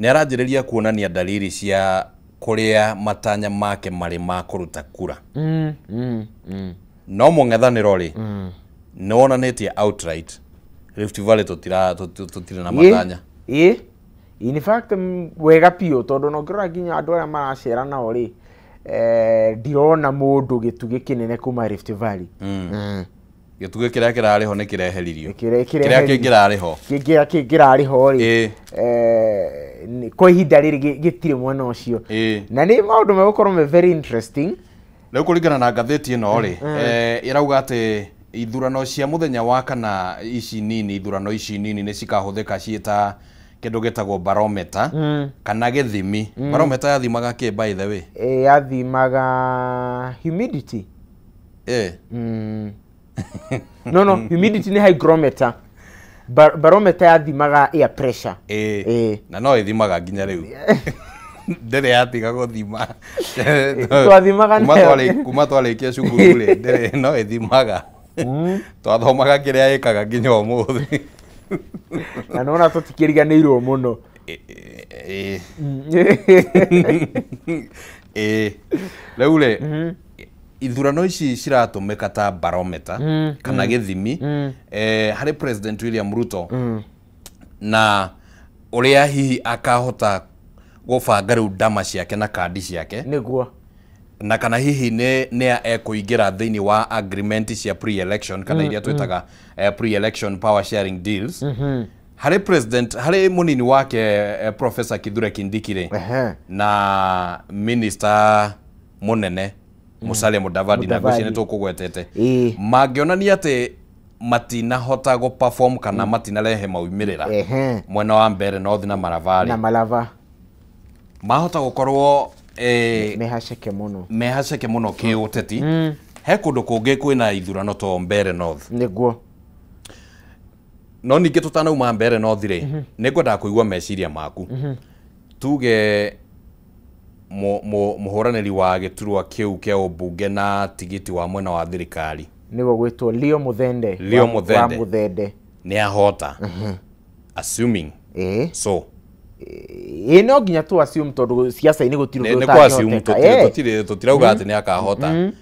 nĩ aranjĩrĩria kuonania dalili cia kũrĩa matanya make marĩ ma kũruta kura. No mũng'ethanĩro rĩ nĩ wonanĩtie outright Rift Valley tũtirĩ na matanya. In fact wega biũ, tondũ no ngĩrora nginya andũ arĩa maracera nao rĩ, ndirona mũndũ gĩtugĩ kĩnene kuma Rift Valley. Gĩtugĩ kĩrĩa kĩrarĩ ho nĩ kĩreheririo. Kĩrĩa kĩngĩrarĩ ho. Kĩrĩa kĩngĩrarĩ ho rĩ, kwa ihinda rĩrĩ gĩtirĩ mwena ũcio. Na nĩ maũndũ megũkorwo me very interesting. Rĩu kũringana na ngathĩti ĩno rĩ, ĩrauga atĩ ithurano cia mũthenya wa kana ici nini, ithurano ici nini nĩ cikahũthĩka ciĩ ta kĩndũ gĩtagwo barometer kana gĩthimi. Barometer yathimaga kĩ by the way? Yathimaga humidity. No, humidity ni hygrometer. Barometer yathimaga air pressure. Na no ĩthimaga nginya rĩu. Ndĩrĩ yatiga gũthima. Twathimaga nayo. Kuma twarĩkia cukuru rĩ, ndĩrĩ no ĩthimaga. Twathomaga kĩrĩa ĩkaga nginya ũmũthĩ. Na nona tũtikĩriganĩirwo mũno. Rĩu rĩ, Ithurano ici ciratũmĩka ta barometer kana gĩthimi harĩ President William Ruto na ũrĩa hihi akahota gũbanga rĩu ndama ciake na kandi ciake. Nĩguo. Na kana hihi nĩ ekũingĩra thĩinĩ wa agreement cia pre-election kana iria twĩtaga pre-election power sharing deals. Harĩ president, harĩ mũnini wake Professor Kithure Kindiki rĩ, na minister mũnene Musalia Mudavadi, na ngwĩciria nĩ tũkũgwetete, mangĩonania atĩ matinahota gũ perform kana matinarehe maumĩrĩra mwena wa Mbeere North na Malava, na Malava mahota gũkorwo mehaceke mũno, mehaceke mũno kĩũteti. He kũndũ kũngĩ kwĩna ithurano to Mbeere North. Nĩguo. No ningĩ tũtanauma Mbeere North rĩ, nĩ ngwendaga kũigua meciria maku. Tuge mũhũranĩri wa gĩturwa kĩu kĩa ũmbunge na tigiti wa mwena wa thirikari nĩguo gwĩtwo Leo Muthende, Leo Muthende wa Muthende nĩ ahota, assuming so no nginya tu assume tondũ siasa-inĩ gũtirĩ ũndũ ũtangĩhoteka. Nĩ assume tũtirauga atĩ nĩ akahota,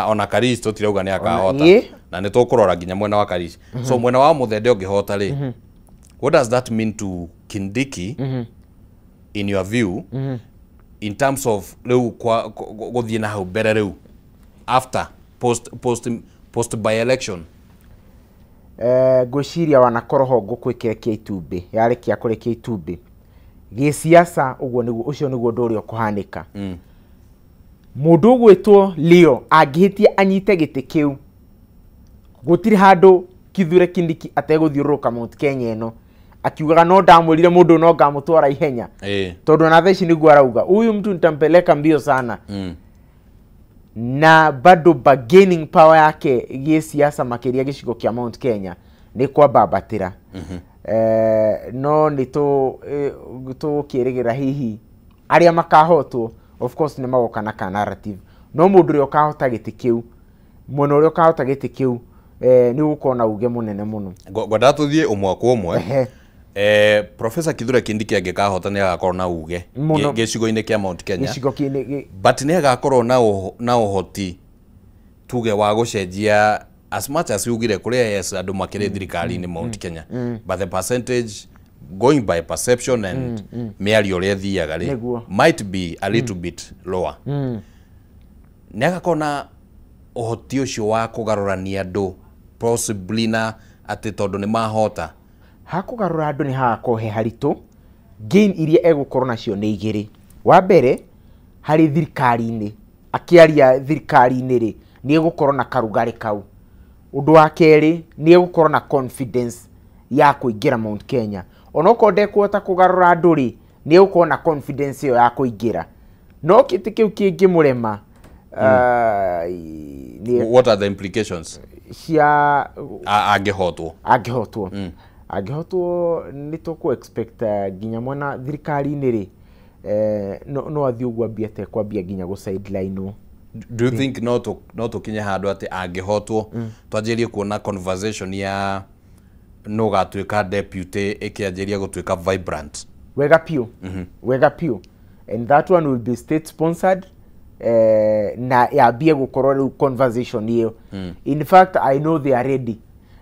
ona Karish tũtirauga nĩ akahota, na nĩ tũkũrora nginya mwena wa Karish. So mwena wa Muthende ũngĩhota rĩ, what does that mean to Kindiki in your view, in terms of rĩu gũthiĩ na hau mbere rĩu after post by election? Ngwĩciria wanakorwo ngũkũ ĩkĩrekia itumbĩ, yarĩkia kũrekia itumbĩ gĩsiasa, ũguo nĩguo, ũcio nĩguo ũndũ ũrĩa ũkũhanĩka. Mũndũ ũgwĩtwo Leo angĩhĩtia anyite gĩtĩ kĩu, gũtirĩ handũ Kithure Kindiki ategũthiũrũrũka Mount Kenya ĩno akiugaga no ndamwĩrire mũndũ no ngamũtwara ihenya, tondũ na thaa ici nĩguo arauga huyu mtu nitampeleka mbio sana. Na bado bargaining power yake gĩsiasa makĩria gĩcigo kĩa Mount Kenya nĩ kwambambatĩra. No nĩ tũkĩrĩgĩra hihi arĩa makahotwo of course nĩ magoka na ka narrative, no mũndũ ũrĩa ũkahota gĩtĩ kĩu, mwena ũrĩa ũkahota gĩtĩ kĩu nĩ ũgũkorwo na uge mũnene mũno. Ngwendaga tũthiĩ ũmwe kwa ũmwe. Professor Kithure Kindiki angĩkahota nĩ agakorwo na uge gĩcigo-inĩ kĩa Mount Kenya, but nĩ agakorwo na ũhoti tuge wa gũcenjia as much as ugire kũrĩa yes andũ makĩrĩ thirikari-inĩ Mount Kenya, but the percentage going by perception and mĩario ũrĩa ĩthiaga rĩ might be a little bit lower. Nĩ agakorwo na ũhoti ũcio wa kũgarũrania andũ possibly na atĩ tondũ nĩ mahota hakũgarũra andũ nĩ hagakorwo he haritũ. Gain iria egũkorwo nacio nĩ igĩrĩ. Wa mbere harĩ thirikari-inĩ, akĩaria thirikari-inĩ rĩ, nĩ egũkorwo na karugarĩ kau. Ũndũ wa kerĩ nĩ egũkorwo na confidence ya kũingĩra Mount Kenya. Onokorwo ndekũhota kũgarũra andũ rĩ, nĩ egũkorwo na confidence ĩyo ya kũingĩra. No kĩtĩ kĩu kĩngĩmũrema, what are the implications cia angĩhotwo? Angĩhotwo angĩhotwo nĩ tũkũ expect nginya mwena thirikari-inĩ rĩ, no athiĩ ũguo ambie atekwambia nginya gũ sideline. Do you think no tũkinye handũ atĩ angĩhotwo twanjĩrie kuona conversation ya no gatuĩka deputy ĩkĩanjĩria gũtuĩka vibrant? Wega piũ, wega piũ, and that one will be state sponsored. Na yambie gũkorwo rĩu conversation ĩyo. In fact I know they are ready.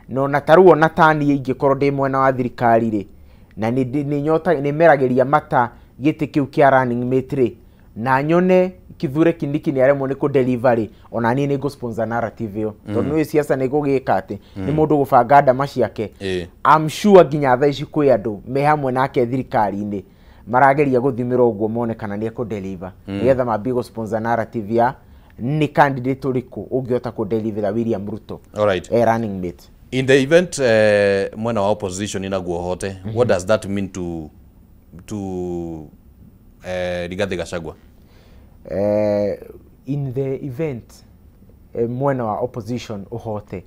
No na tarĩu ona taniĩ ingĩkorwo ndĩ mwena wa thirikari rĩ, na nĩ meragĩria mata gĩtĩ kĩu kĩa running mate rĩ, na nyone Kithure Kindiki nĩ aremwo nĩ kũ-deliver rĩ, ona niĩ nĩ ngũ-sponsor narrative ĩyo, tondũ nĩ siasa nĩ gũgĩka atĩ nĩ mũndũ gũbanga ndama ciake. I'm sure nginya thaa ici kwĩ andũ me hamwe nake thirikari-inĩ marageria gũthimĩra ũguo mone kana nĩ ekũ-deliver, nĩgetha mambie gũ-sponsor narrative ya nĩ candidate ũrĩkũ ũngĩhota kũ-deliver William Ruto. Alright. Running mate. In the event mwena wa opposition inaguo hote, what does that mean to Rigathi Gachagua? In the event mwena wa opposition uhote,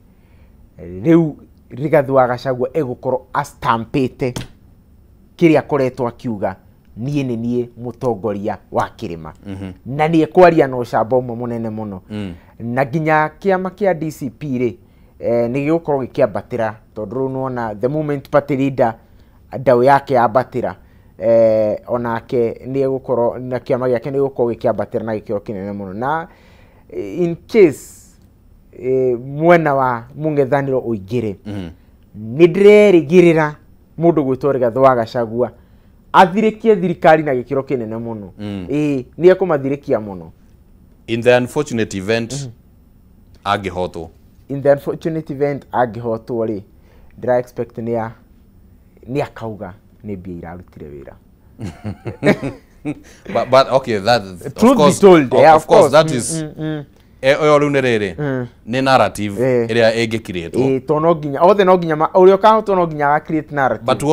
rĩu Rigathi wa Gachagua egũkorwo astampĩte kĩrĩa akoretwo akiuga niĩ nĩ niĩ mũtongoria wa kĩrĩma, na nĩ ekwaria na ũcamba ũmwe mũnene mũno. Na nginya kĩama kĩa DCP rĩ, nĩ gĩgũkorwo gĩkĩambatĩra, tondũ rĩu nĩwona the moment party leader ndau yake yambatĩra, onake nĩ egũkorwo na kĩama gĩake nĩ gĩgũkorwo gĩkĩambatĩra na gĩkĩro kĩnene mũno. Na In case mwena wa mũng'ethanĩro ũingĩre, nĩ ndĩrerĩgĩrĩra mũndũ gwĩtwo Rigathĩ wa Gachagua athirĩkie thirikari na gĩkĩro kĩnene mũno. Ĩĩ, nĩ ekũmathirĩkia mũno. In the unfortunate event angĩhotwo, In the unfortunate event angĩhotwo rĩ, ndĩra expect nĩ akauga nĩ mbia irarutire wĩra. But okay, that truth of course, be told, yeah, of course that is oyo rĩu nĩ rĩrĩ nĩ narrative ĩrĩa ĩngĩkirĩtwo. To no nginya othe, no nginya ũrĩa ũkahotwo no nginya aga create narrative. But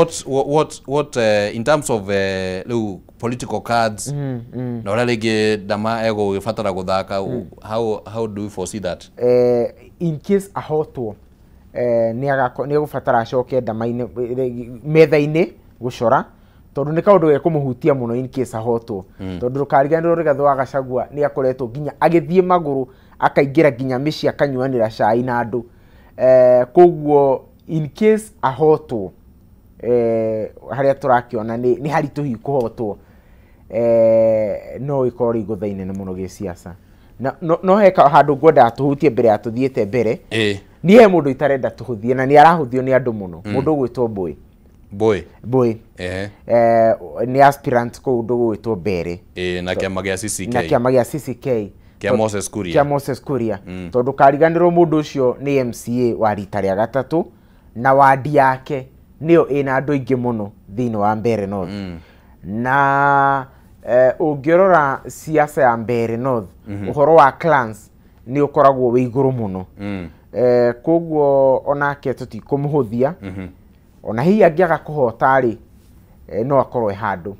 what in terms of rĩu political cards na ũrĩa rĩngĩ Ndama egũgĩbatara gũthaka, how do you foresee that? In case ahotwo, nĩ egũbatara acoke Ndama-inĩ metha-inĩ gũcora, tondũ nĩ kaũndũ gekũmũhutia mũno in case ahotwo. Tondũ ndũkariganĩrwo Rigathĩ wa Gachagua nĩ akoretwo nginya agĩthiĩ magũrũ akaingĩra nginya mĩciĩ akanyuanĩra cai na andũ. Koguo in case ahotwo, harĩa tũrakĩona nĩ haritũhi kũhotwo, no ĩkorwo rĩ igũtha inene mũno gĩsiasa. No he handũ ngwendaga tũhutie mbere ya tũthiĩte mbere. Niĩ he mũndũ itarenda tũhũthie na nĩ arahũthio nĩ andũ mũno, mũndũ ũgwĩtwo Mbui. Mbui. Nĩ aspirant kũu ũndũ ũgwĩtwo Mbere. Na kĩama gĩa CCK. Na kĩama gĩa CCK. Kĩa Moses Kuria. Kĩa Moses Kuria. Tondũ kariganĩrwo mũndũ ũcio nĩ MCA wa rita rĩa gatatũ, na wadi yake nĩyo ĩna andũ aingĩ mũno thĩinĩ wa Mbeere North. Na ũngĩrora siasa ya Mbeere North, ũhoro wa clans nĩ ũkoragwo wĩ igũrũ mũno. Koguo onake tũtikũmũhũthia. Ona hihi angĩaga kũhota rĩ, no akorwo e handũ.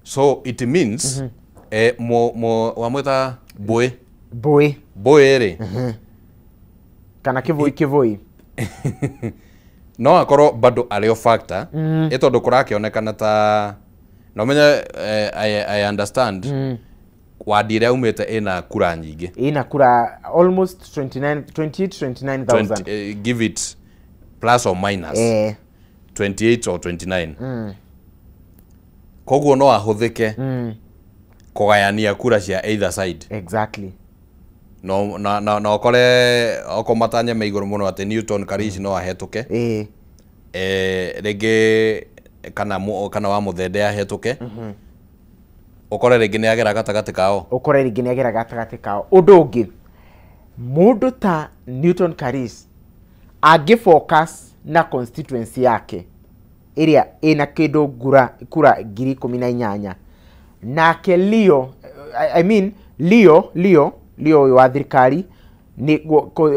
So it means wamwĩta Mbui. Mbui. Mbui rĩ. Kana Kĩbũi Kĩbũi. No akorwo bado arĩ o factor, ĩ tondũ kũrakĩonekana ta no menye, I understand wadi ĩrĩa umĩte ĩna kura nyingĩ. Ĩna kura almost 29 28 29,000. Give it plus or minus 28 or 29. Koguo no ahũthĩke kũgayania kura cia either side. Exactly. No na okore oko matanya me igũrũ mũno atĩ Newton Karish no ahetũke. Rĩngĩ kana wa Mũthende ahetũke. Ũkore rĩngĩ nĩ agera gatagatĩ kao. Ũkore rĩngĩ nĩ agera gatagatĩ kao. Ũndũ ũngĩ, mũndũ ta Newton Karish angĩ focus na constituency yake ĩrĩa ĩna kĩndũ kura 18,000, nake Leo, I mean Leo Leo ũyũ wa thirikari nĩ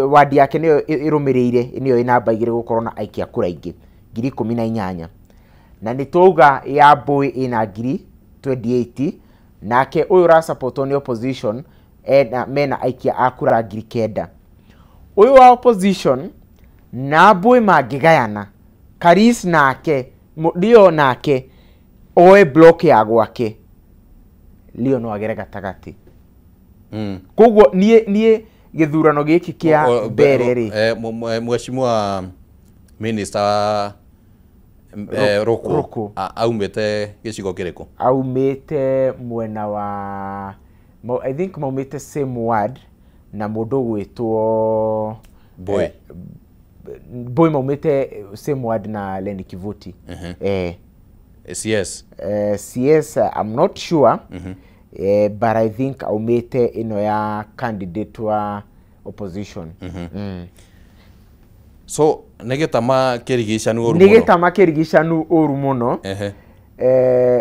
wadi yake nĩyo ĩrũmĩrĩire, nĩyo ĩ namba igĩrĩ gũkorwo na aikia kura ingĩ 18,000, na nĩ twauga ya Mbui ĩna 28,000, nake ũyũ ũrasupportwo nĩ opposition mena aikia a kura 9,000. Ũyũ wa opposition na Mbui mangĩgayana, Karish nake Leo nake oe block ya gwake, Leo no agere gatagatĩ. Koguo niĩ gĩthurano gĩkĩ kĩa Mbeere rĩ, Mheshimiwa Minister Ruku aumĩte gĩcigo kĩrĩkũ? Aumĩte mwena wa, I think maumĩte same ward na mũndũ ũgwĩtwo Mbui. Mbui maumĩte same ward na Lenny Kivuti. CS. CS, I'm not sure. But I think aumĩte ĩno ya candidate wa opposition. So nĩ gĩtama kĩrigicanu ũru mũno. Nĩ gĩtama kĩrigicanu ũru mũno.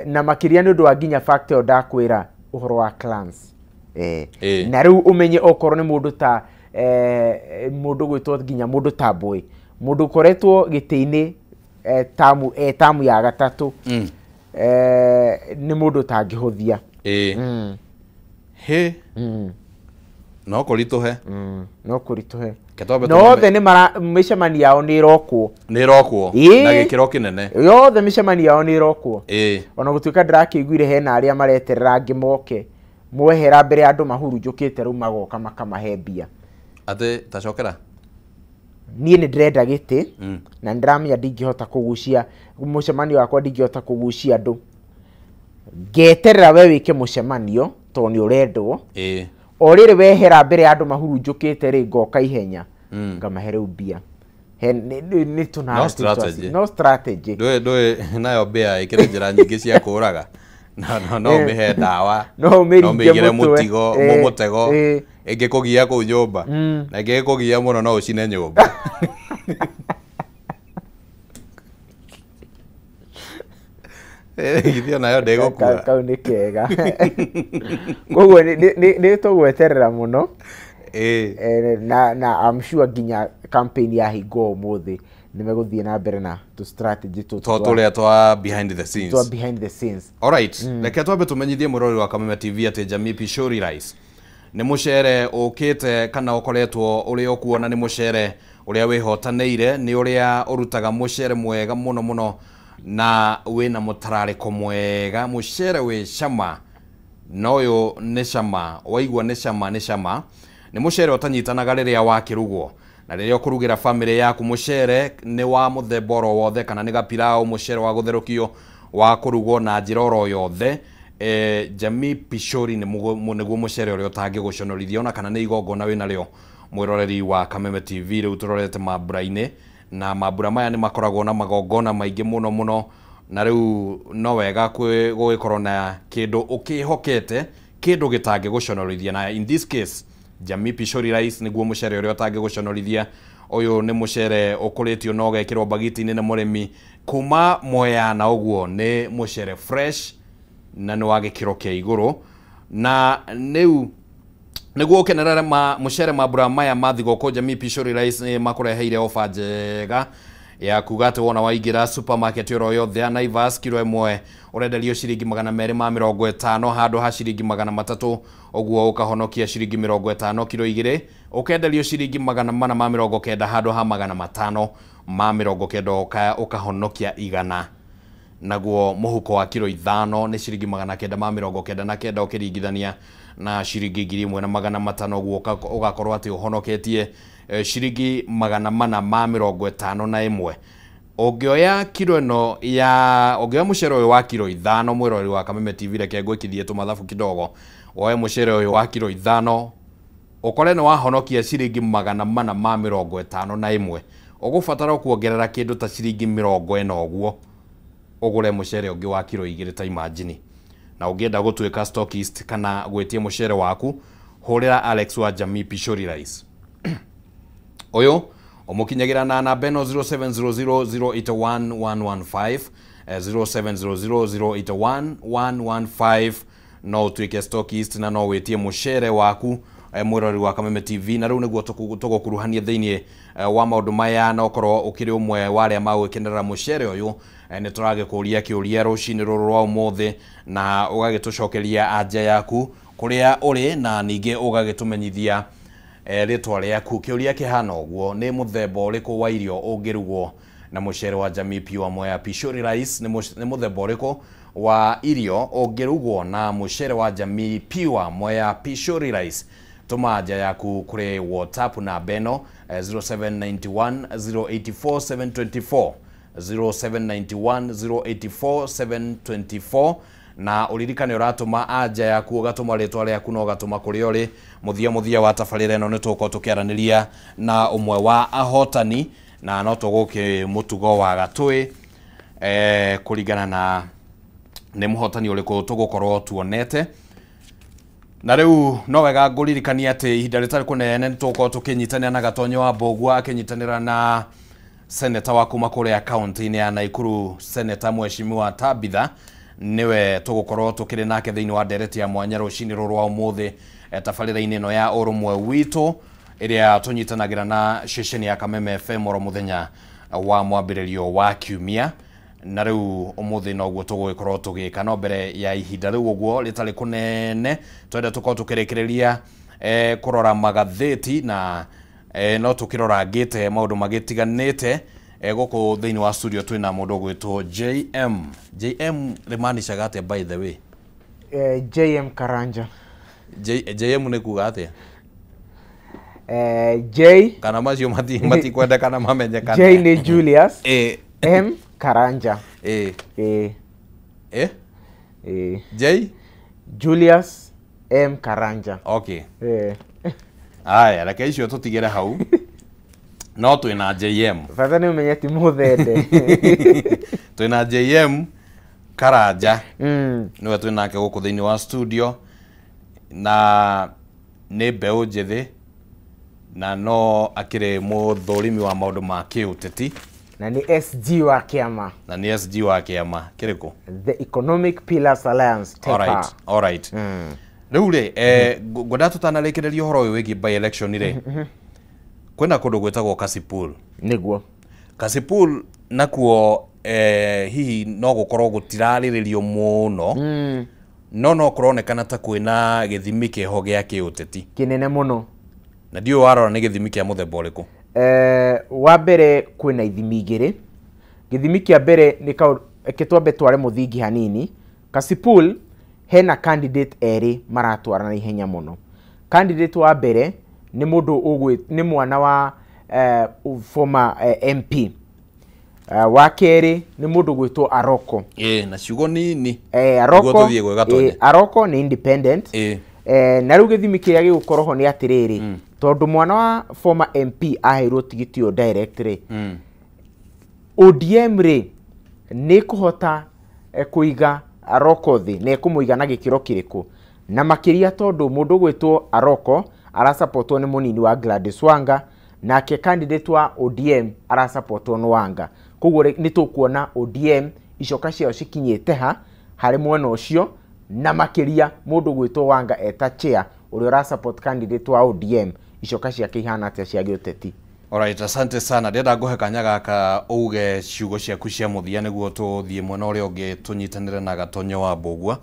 Na makĩria nĩ ũndũ wa nginya fact ĩyo ndakwĩra ũhoro wa clans. Na rĩu ũmenye okorwo nĩ mũndũ ta mũndũ gwĩtwo nginya mũndũ ta Mbui, mũndũ ũkoretwo gĩtĩ-inĩ tamu ya gatatũ, nĩ mũndũ ũtangĩhũthia. He. No kũritũhe. No kũritũhe. No othe nĩ mara mĩcemanio yao nĩ ĩrokwo. Nĩ ĩrokwo na gĩkĩro kĩnene. Yothe mĩcemanio yao nĩ ĩrokwo. Ona gũtuĩka ndĩrakĩiguire hena arĩa mareterera angĩ moke mwehera mbere ya andũ mahurunjũkĩte rĩu magoka makamahe mbia. Atĩ tacokera? Niĩ nĩ ndĩrenda gĩtĩ na nĩ ndĩramenya ndingĩhota kũgucia mũcemanio wakwa, ndingĩhota kũgucia andũ. Ngeterera we wĩke mũcemanio tondũ nĩ ũrendwo. O rĩrĩ wehera mbere ya andũ mahurunjũkĩte rĩ ngoka ihenya ngamahe rĩu mbia. Nĩ tũna No strategy. No strategy. Ndũĩ nayo mbĩa ĩkĩrĩ njĩra nyingĩ cia kũraga. No ũmĩhe ndawa, no ũmĩringe mũtigo, mũtego, ĩngĩkũgia kũu nyũmba, na ĩngĩkũgia mũno no ũcine nyũmba. Githĩ onayo ndĩgũkua. Kau nĩ kega. Koguo nĩ tũgweterera mũno. Na I'm sure nginya campaign yahingwo ũmũthĩ nĩ megũthiĩ na mbere na tũ strategy tũtũ tũrĩa twa behind the scenes. Twa behind the scenes. Alright, reke twambe tũmenyithie mũrori wa Kameme TV atĩ Jamii Pishori Rice nĩ mũcere ũkĩte kana ũkoretwo ũrĩ ũkuona nĩ mũcere ũrĩa wĩhotanĩire, nĩ ũrĩa ũrutaga mũcere mwega mũno mũno na wĩna mũtararĩko mwega, mũcere wĩ cama, na ũyũ nĩ cama, waigua nĩ cama nĩ cama. Nĩ mũcere ũtanyitanaga rĩrĩa wakĩrugwo, na rĩrĩa ũkũrugĩra famĩlĩ yaku mũcere nĩ wa mũthemba oro wothe, kana nĩ gapirao, mũcere wa gũtherũkio wa kũrugwo na njĩra oro yothe. Jamii Pishori nĩguo mũcere ũrĩa ũtangĩgũconorithia ona kana nĩ igongona wĩnarĩo. Mwĩroreri wa Kameme TV rĩu tũrorete mambura-inĩ, na mambura maya nĩ makoragwo na magongona maingĩ mũno mũno, na rĩu no wega gũgĩkorwo na kĩndũ ũkĩhokete, kĩndũ gĩtangĩgũconorithia, na in this case Jamii Pishori Rice nĩguo mũcere ũrĩa ũtangĩgũconorithia. Ũyũ nĩ mũcere ũkũrĩtio na ũgekĩrwo mbagiti-inĩ nĩ mũrĩmi kuma Mwea, na ũguo nĩ mũcere fresh na nĩ wa gĩkĩro kĩa igũrũ. Na rĩu nĩguo ũkenerere mũcere mambura maya ma thigũkũ, Jamii Pishori Rice nĩ makũreheire ofa njega ya kuga atĩ wona waingĩra supermarket oro yothe ya Naivas, kiro ĩmwe ũrenderio ciringi 250 handũ ha ciringi 300, ũguo ũkahonokia ciringi 50 kiro igĩrĩ, ũkenderio ciringi 490 handũ ha 590, ũkahonokia 100. Naguo mũhuko wa kiro 5 nĩ ciringi 999 ũkĩringithania na ciringi 1500, ũguo ũgakorwo atĩ ũhonoketie ciringi 451. Ũngĩoya kiro ĩno ya ũngĩoya mũcere ũyũ wa kiro 5, mwĩroreri wa Kameme TV, reke ngwĩkithie tũmathabu kidogo, woe mũcere ũyũ wa kiro 5 ũkore nĩ wahonokia ciringi 451, ũgũbatara kuongerera kĩndũ ta ciringi 40 ũguo ũgũre mũcere ũngĩ wa kiro 2 ta imagine. Na ũngĩenda gũtuĩka stockist kana gwĩtia mũcere waku, hũrĩra Alex wa Jamii Pishori Rice. Ũyũ ũmũkinyagĩra na namba ĩno 0700081115, 0700081115, no ũtuĩke stockist na no wĩtie mũcere waku, mwĩroreri wa Kameme TV. Na rĩu nĩguo tũgũkuruhania thĩinĩ wa maũndũ maya, na ũkorwo ũkĩrĩ ũmwe wa arĩa magwĩkenerera mũcere ũyũ, nĩ tũragĩkũria kĩũria rũcinĩ rũrũ rwa ũmũthĩ, na ũgagĩtũcokeria anja yaku kũrĩa ũrĩ, na ningĩ ũgagĩtũmenyithia rĩtwa rĩaku. Kĩũria kĩhana ũguo, nĩ mũthemba ũrĩkũ wa irio ũngĩrugwo na mũcere wa Jamii Pure Mwea Pishori Rice? Nĩ mũthemba ũrĩkũ wa irio ũngĩrugwo na mũcere wa Jamii Pure Mwea Pishori Rice? Tũma anja yaku kũrĩ WhatsApp namba ĩno 0791 084 724, 0791 084 724, na ũririkane ũratũma anja yaku, ũgatũma rĩtwa rĩaku na ũgatũma kũrĩa ũrĩ. Mũthia wa tabarĩra ĩno nĩ tũgũkorwo tũkĩaranĩria na ũmwe wa ahotani, na no tũgũkĩ mũtugo wa gatũĩ kũringana na nĩ mũhotani ũrĩkũ tũgũkorwo tuonete. Na rĩu no wega ngũririkania atĩ ihinda rĩtarĩ kũnene nĩ tũgũkorwo tũkĩnyitanĩra na Gatonyo wa Mbũgua akĩnyitanĩra na seneta wa kuma kũrĩa kaunti-inĩ ya Naikuru, seneta Mheshimiwa Tabitha, nĩwe tũgũkorwo tũkĩrĩ nake thĩinĩ wa ndereti ya mwanya rũcinĩ rũrũ rwa ũmũthĩ, tabarĩra-inĩ ĩno ya ũrũmwe witũ ĩrĩa tũnyitanagĩra na ceceni ya Kameme FM oro mũthenya wa mwambĩrĩrio wa kiumia. Na rĩu ũmũthĩ noguo tũgũgĩkorwo tũgĩka, no mbere ya ihinda rĩu ũguo rĩtarĩ kũnene twenda tũkorwo tũkĩrĩkĩrĩria kũrora magathĩti, na no tũkĩrorangĩte maũndũ magĩtiganĩte. Gũkũ thĩinĩ wa studio twĩna mũndũ ũgwĩtwo JM. JM rĩmaanishaga atĩa by the way? JM Karanja. JM nĩ kuga atĩa? J kana macio matikwendekana mamenyekane. J nĩ Julius, M Karanja. J Julius M Karanja. Okay. Aya, reke icio tũtigĩre hau. No twĩna JM. Bata nĩ ũmenye ti mũthende. Twĩna JM Karanja. Nĩwe twĩnake gũkũ thĩinĩ wa studio na nĩ mbeũ njĩthĩ na no akĩrĩ mũthũrimi wa maũndũ ma kĩũteti na nĩ SG wa kĩama. Na nĩ SG wa kĩama kĩrĩkũ? The Economic Pillars Alliance, TEPA. All right, all right. Rĩu rĩ, ngwenda tũtanarĩkĩrĩria ũhoro ũyũ wĩgiĩ by election rĩ, kwĩna kũndũ gwĩtagwo Kasipul. Nĩguo. Kasipul nakuo hihi no gũkorwo gũtirarĩrĩrio mũno, no kũronekana ta kwĩna gĩthimi kĩho gĩa kĩũteti kĩnene mũno. Na ndiũĩ warora nĩ gĩthimi kĩa mũthemba ũrĩkũ? Wa mbere kwĩna ithimi igĩrĩ. Gĩthimi kĩa mbere nĩ reke twambe tware mũthingi hanini. Kasipul hena candidate erĩ maratwarana ihenya mũno. Candidate wa mbere nĩ mũndũ nĩ mwana wa former MP. Wa kerĩ nĩ mũndũ gwĩtwo Aroko. Na ciugo nini. Aroko, Aroko nĩ independent. Na rĩu gĩthimi kĩrĩa gĩgũkorwo ho nĩ atĩrĩrĩ, tondũ mwana wa former MP aheirwo tigiti ũyũ direct rĩ, ODM rĩ nĩ kũhota kũiga Aroko thĩ na ĩkũmũiga na gĩkĩro kĩrĩkũ, na makĩria tondũ mũndũ gwĩtwo Aroko arasapotwo nĩ mũnini wa Gladys Wanga, nake candidate wa ODM arasapotwo nĩ Wanga. Koguo nĩ tũkuona ODM icoka ciao cikinyĩte ha harĩ mwena ũcio, na makĩria mũndũ gwĩtwo Wanga eta chair ũrĩa ũrasupport candidate wa ODM icoka ciake ihana atĩa cia gĩũteti. Alright, asante sana. Ndĩrenda ngũhe kanya gaka uge ciugo ciaku cia mũthia nĩguo tũthiĩ mwena ũrĩa ũngĩ tũnyitanĩre na Gatonyo wa Mbũgua,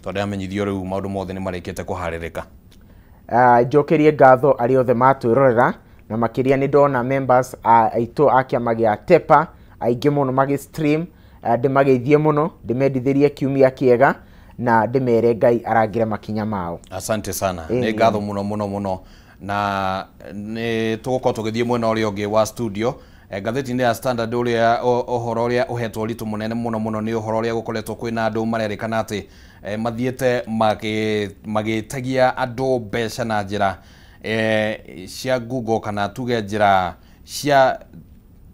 tondũ ndĩramenyithio rĩu maũndũ mothe nĩ marĩkĩte kũharĩrĩka. Njokerie ngatho arĩa othe matwĩrorera, na makĩria nĩ ndona members aitũ a kĩama gĩa TEPA aingĩ mũno magĩ stream. Ndĩmageithie mũno, ndĩmendithĩrie kiumia kĩega na ndĩmere Ngai arangĩre makinya mao. Asante sana. Nĩ ngatho mũno mũno mũno, na nĩ tũgũkorwo tũgĩthiĩ mwena ũrĩa ũngĩ wa studio. Ngathĩti-inĩ ya Standard ũrĩa ũhoro ũrĩa ũhetwo ũritũ mũnene mũno mũno nĩ ũhoro ũrĩa gũkoretwo kwĩna andũ marerĩkana atĩ mathiĩte magĩtagia andũ mbeca na njĩra cia Google kana tuge njĩra cia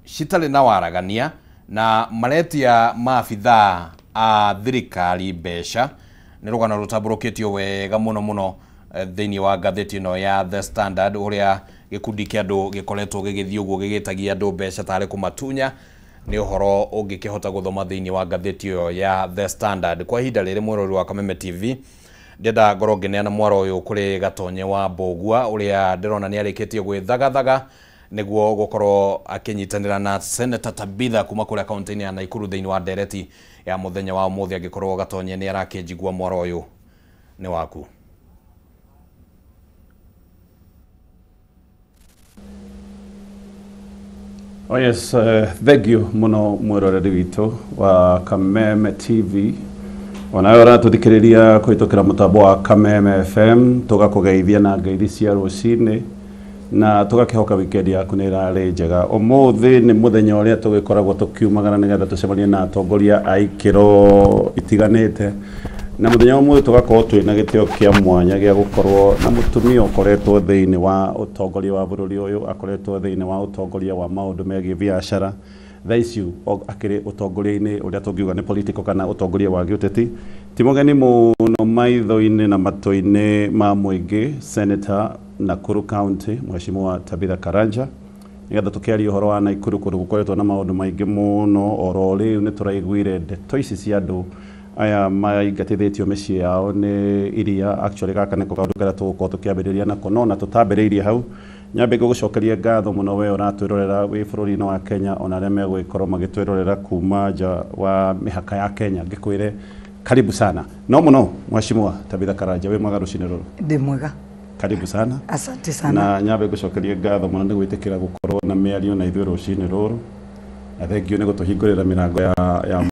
citarĩ na waragania, na maretia maabithaa a thirikari mbeca. Nĩ rũgano rũtambũrũkĩtio wega mũno mũno thĩinĩ wa ngathĩti ĩno ya The Standard, ũrĩa gĩkundi kĩa andũ gĩkoretwo gĩgĩthiĩ ũguo gĩgĩtagia andũ mbeca tarĩ kũmatunya. Nĩ ũhoro ũngĩkĩhota gũthoma thĩinĩ wa ngathĩti ĩyo ya The Standard. Kwa ihinda rĩrĩ mwĩrori wa Kameme TV, ndĩrenda ngorwo ngĩneana mwaro ũyũ kũrĩ Gatonye wa Mbũgua ũrĩa ndĩrona nĩ arĩkĩtie gwĩthagathaga nĩguo gũkorwo akĩnyitanĩra na Senator Tabitha kuma kũrĩa kaunti-inĩ ya Nakuru thĩinĩ wa ndereti ya mũthenya wa ũmũthĩ. Angĩkorwo Gatonye nĩ arakĩnjigua, mwaro ũyũ nĩ waku. Oh yes, thank you muno mwiroreri witũ wa Kameme TV. Onawe ũratũthikĩrĩria kũhĩtũkĩra mũtambo wa Kameme FM, tũgakũgeithia na ngeithi cia rũcinĩ na tũgakĩhoka weekend yaku nĩ ĩrarĩ njega. Ũmũthĩ nĩ mũthenya ũrĩa tũgĩkoragwo tũkiumagara nĩgetha tũcemanie na atongoria a ikĩro itiganĩte, na mũthenya wa ũmũthĩ tũgakorwo twĩna gĩtĩo kĩa mwanya gĩa gũkorwo na mũtumia ũkoretwo thĩinĩ wa ũtongoria wa bũrũri ũyũ, akoretwo thĩinĩ wa ũtongoria wa maũndũ megiĩ biacara. Thaa ici akĩrĩ ũtongoria-inĩ ũrĩa tũngiuga nĩ political kana ũtongoria wa gĩũteti. Ti mũgeni mũno maitho-inĩ na matũ-inĩ ma mũingĩ, Senator Nakuru County Mheshimiwa Tabitha Karanja, nĩgetha tũkĩaria ũhoro wa Nakuru kũndũ gũkoretwo na maũndũ maingĩ mũno. Oro rĩu nĩ tũraiguire ndeto ici cia andũ aya maingatithĩtio mĩciĩ yao nĩ iria. Actually gaka nĩko kaũndũ karĩa tũgũkorwo tũkĩambĩrĩria nako, no na tũtambĩrĩirie hau nyambe ngũgũcokeria ngatho mũno we ũratwĩrorera wĩ bũrũri-inĩ wa Kenya, ona arĩa megũgĩkorwo magĩtwĩrorera kuma nja wa mĩhaka ya Kenya, ngĩkwĩre karibu sana. No mũno Mheshimiwa Tabitha Karanja, wĩ mwega rũcinĩ rũrũ? Ndĩ mwega. Karibu sana. Asante sana. Na nyambe ngũcokerie ngatho mũno nĩ gwĩtĩkĩra gũkorwo na mĩario na ithuĩ rũcinĩ rũrũ, na thengio nĩ gũtũhingũrĩra mĩrango ya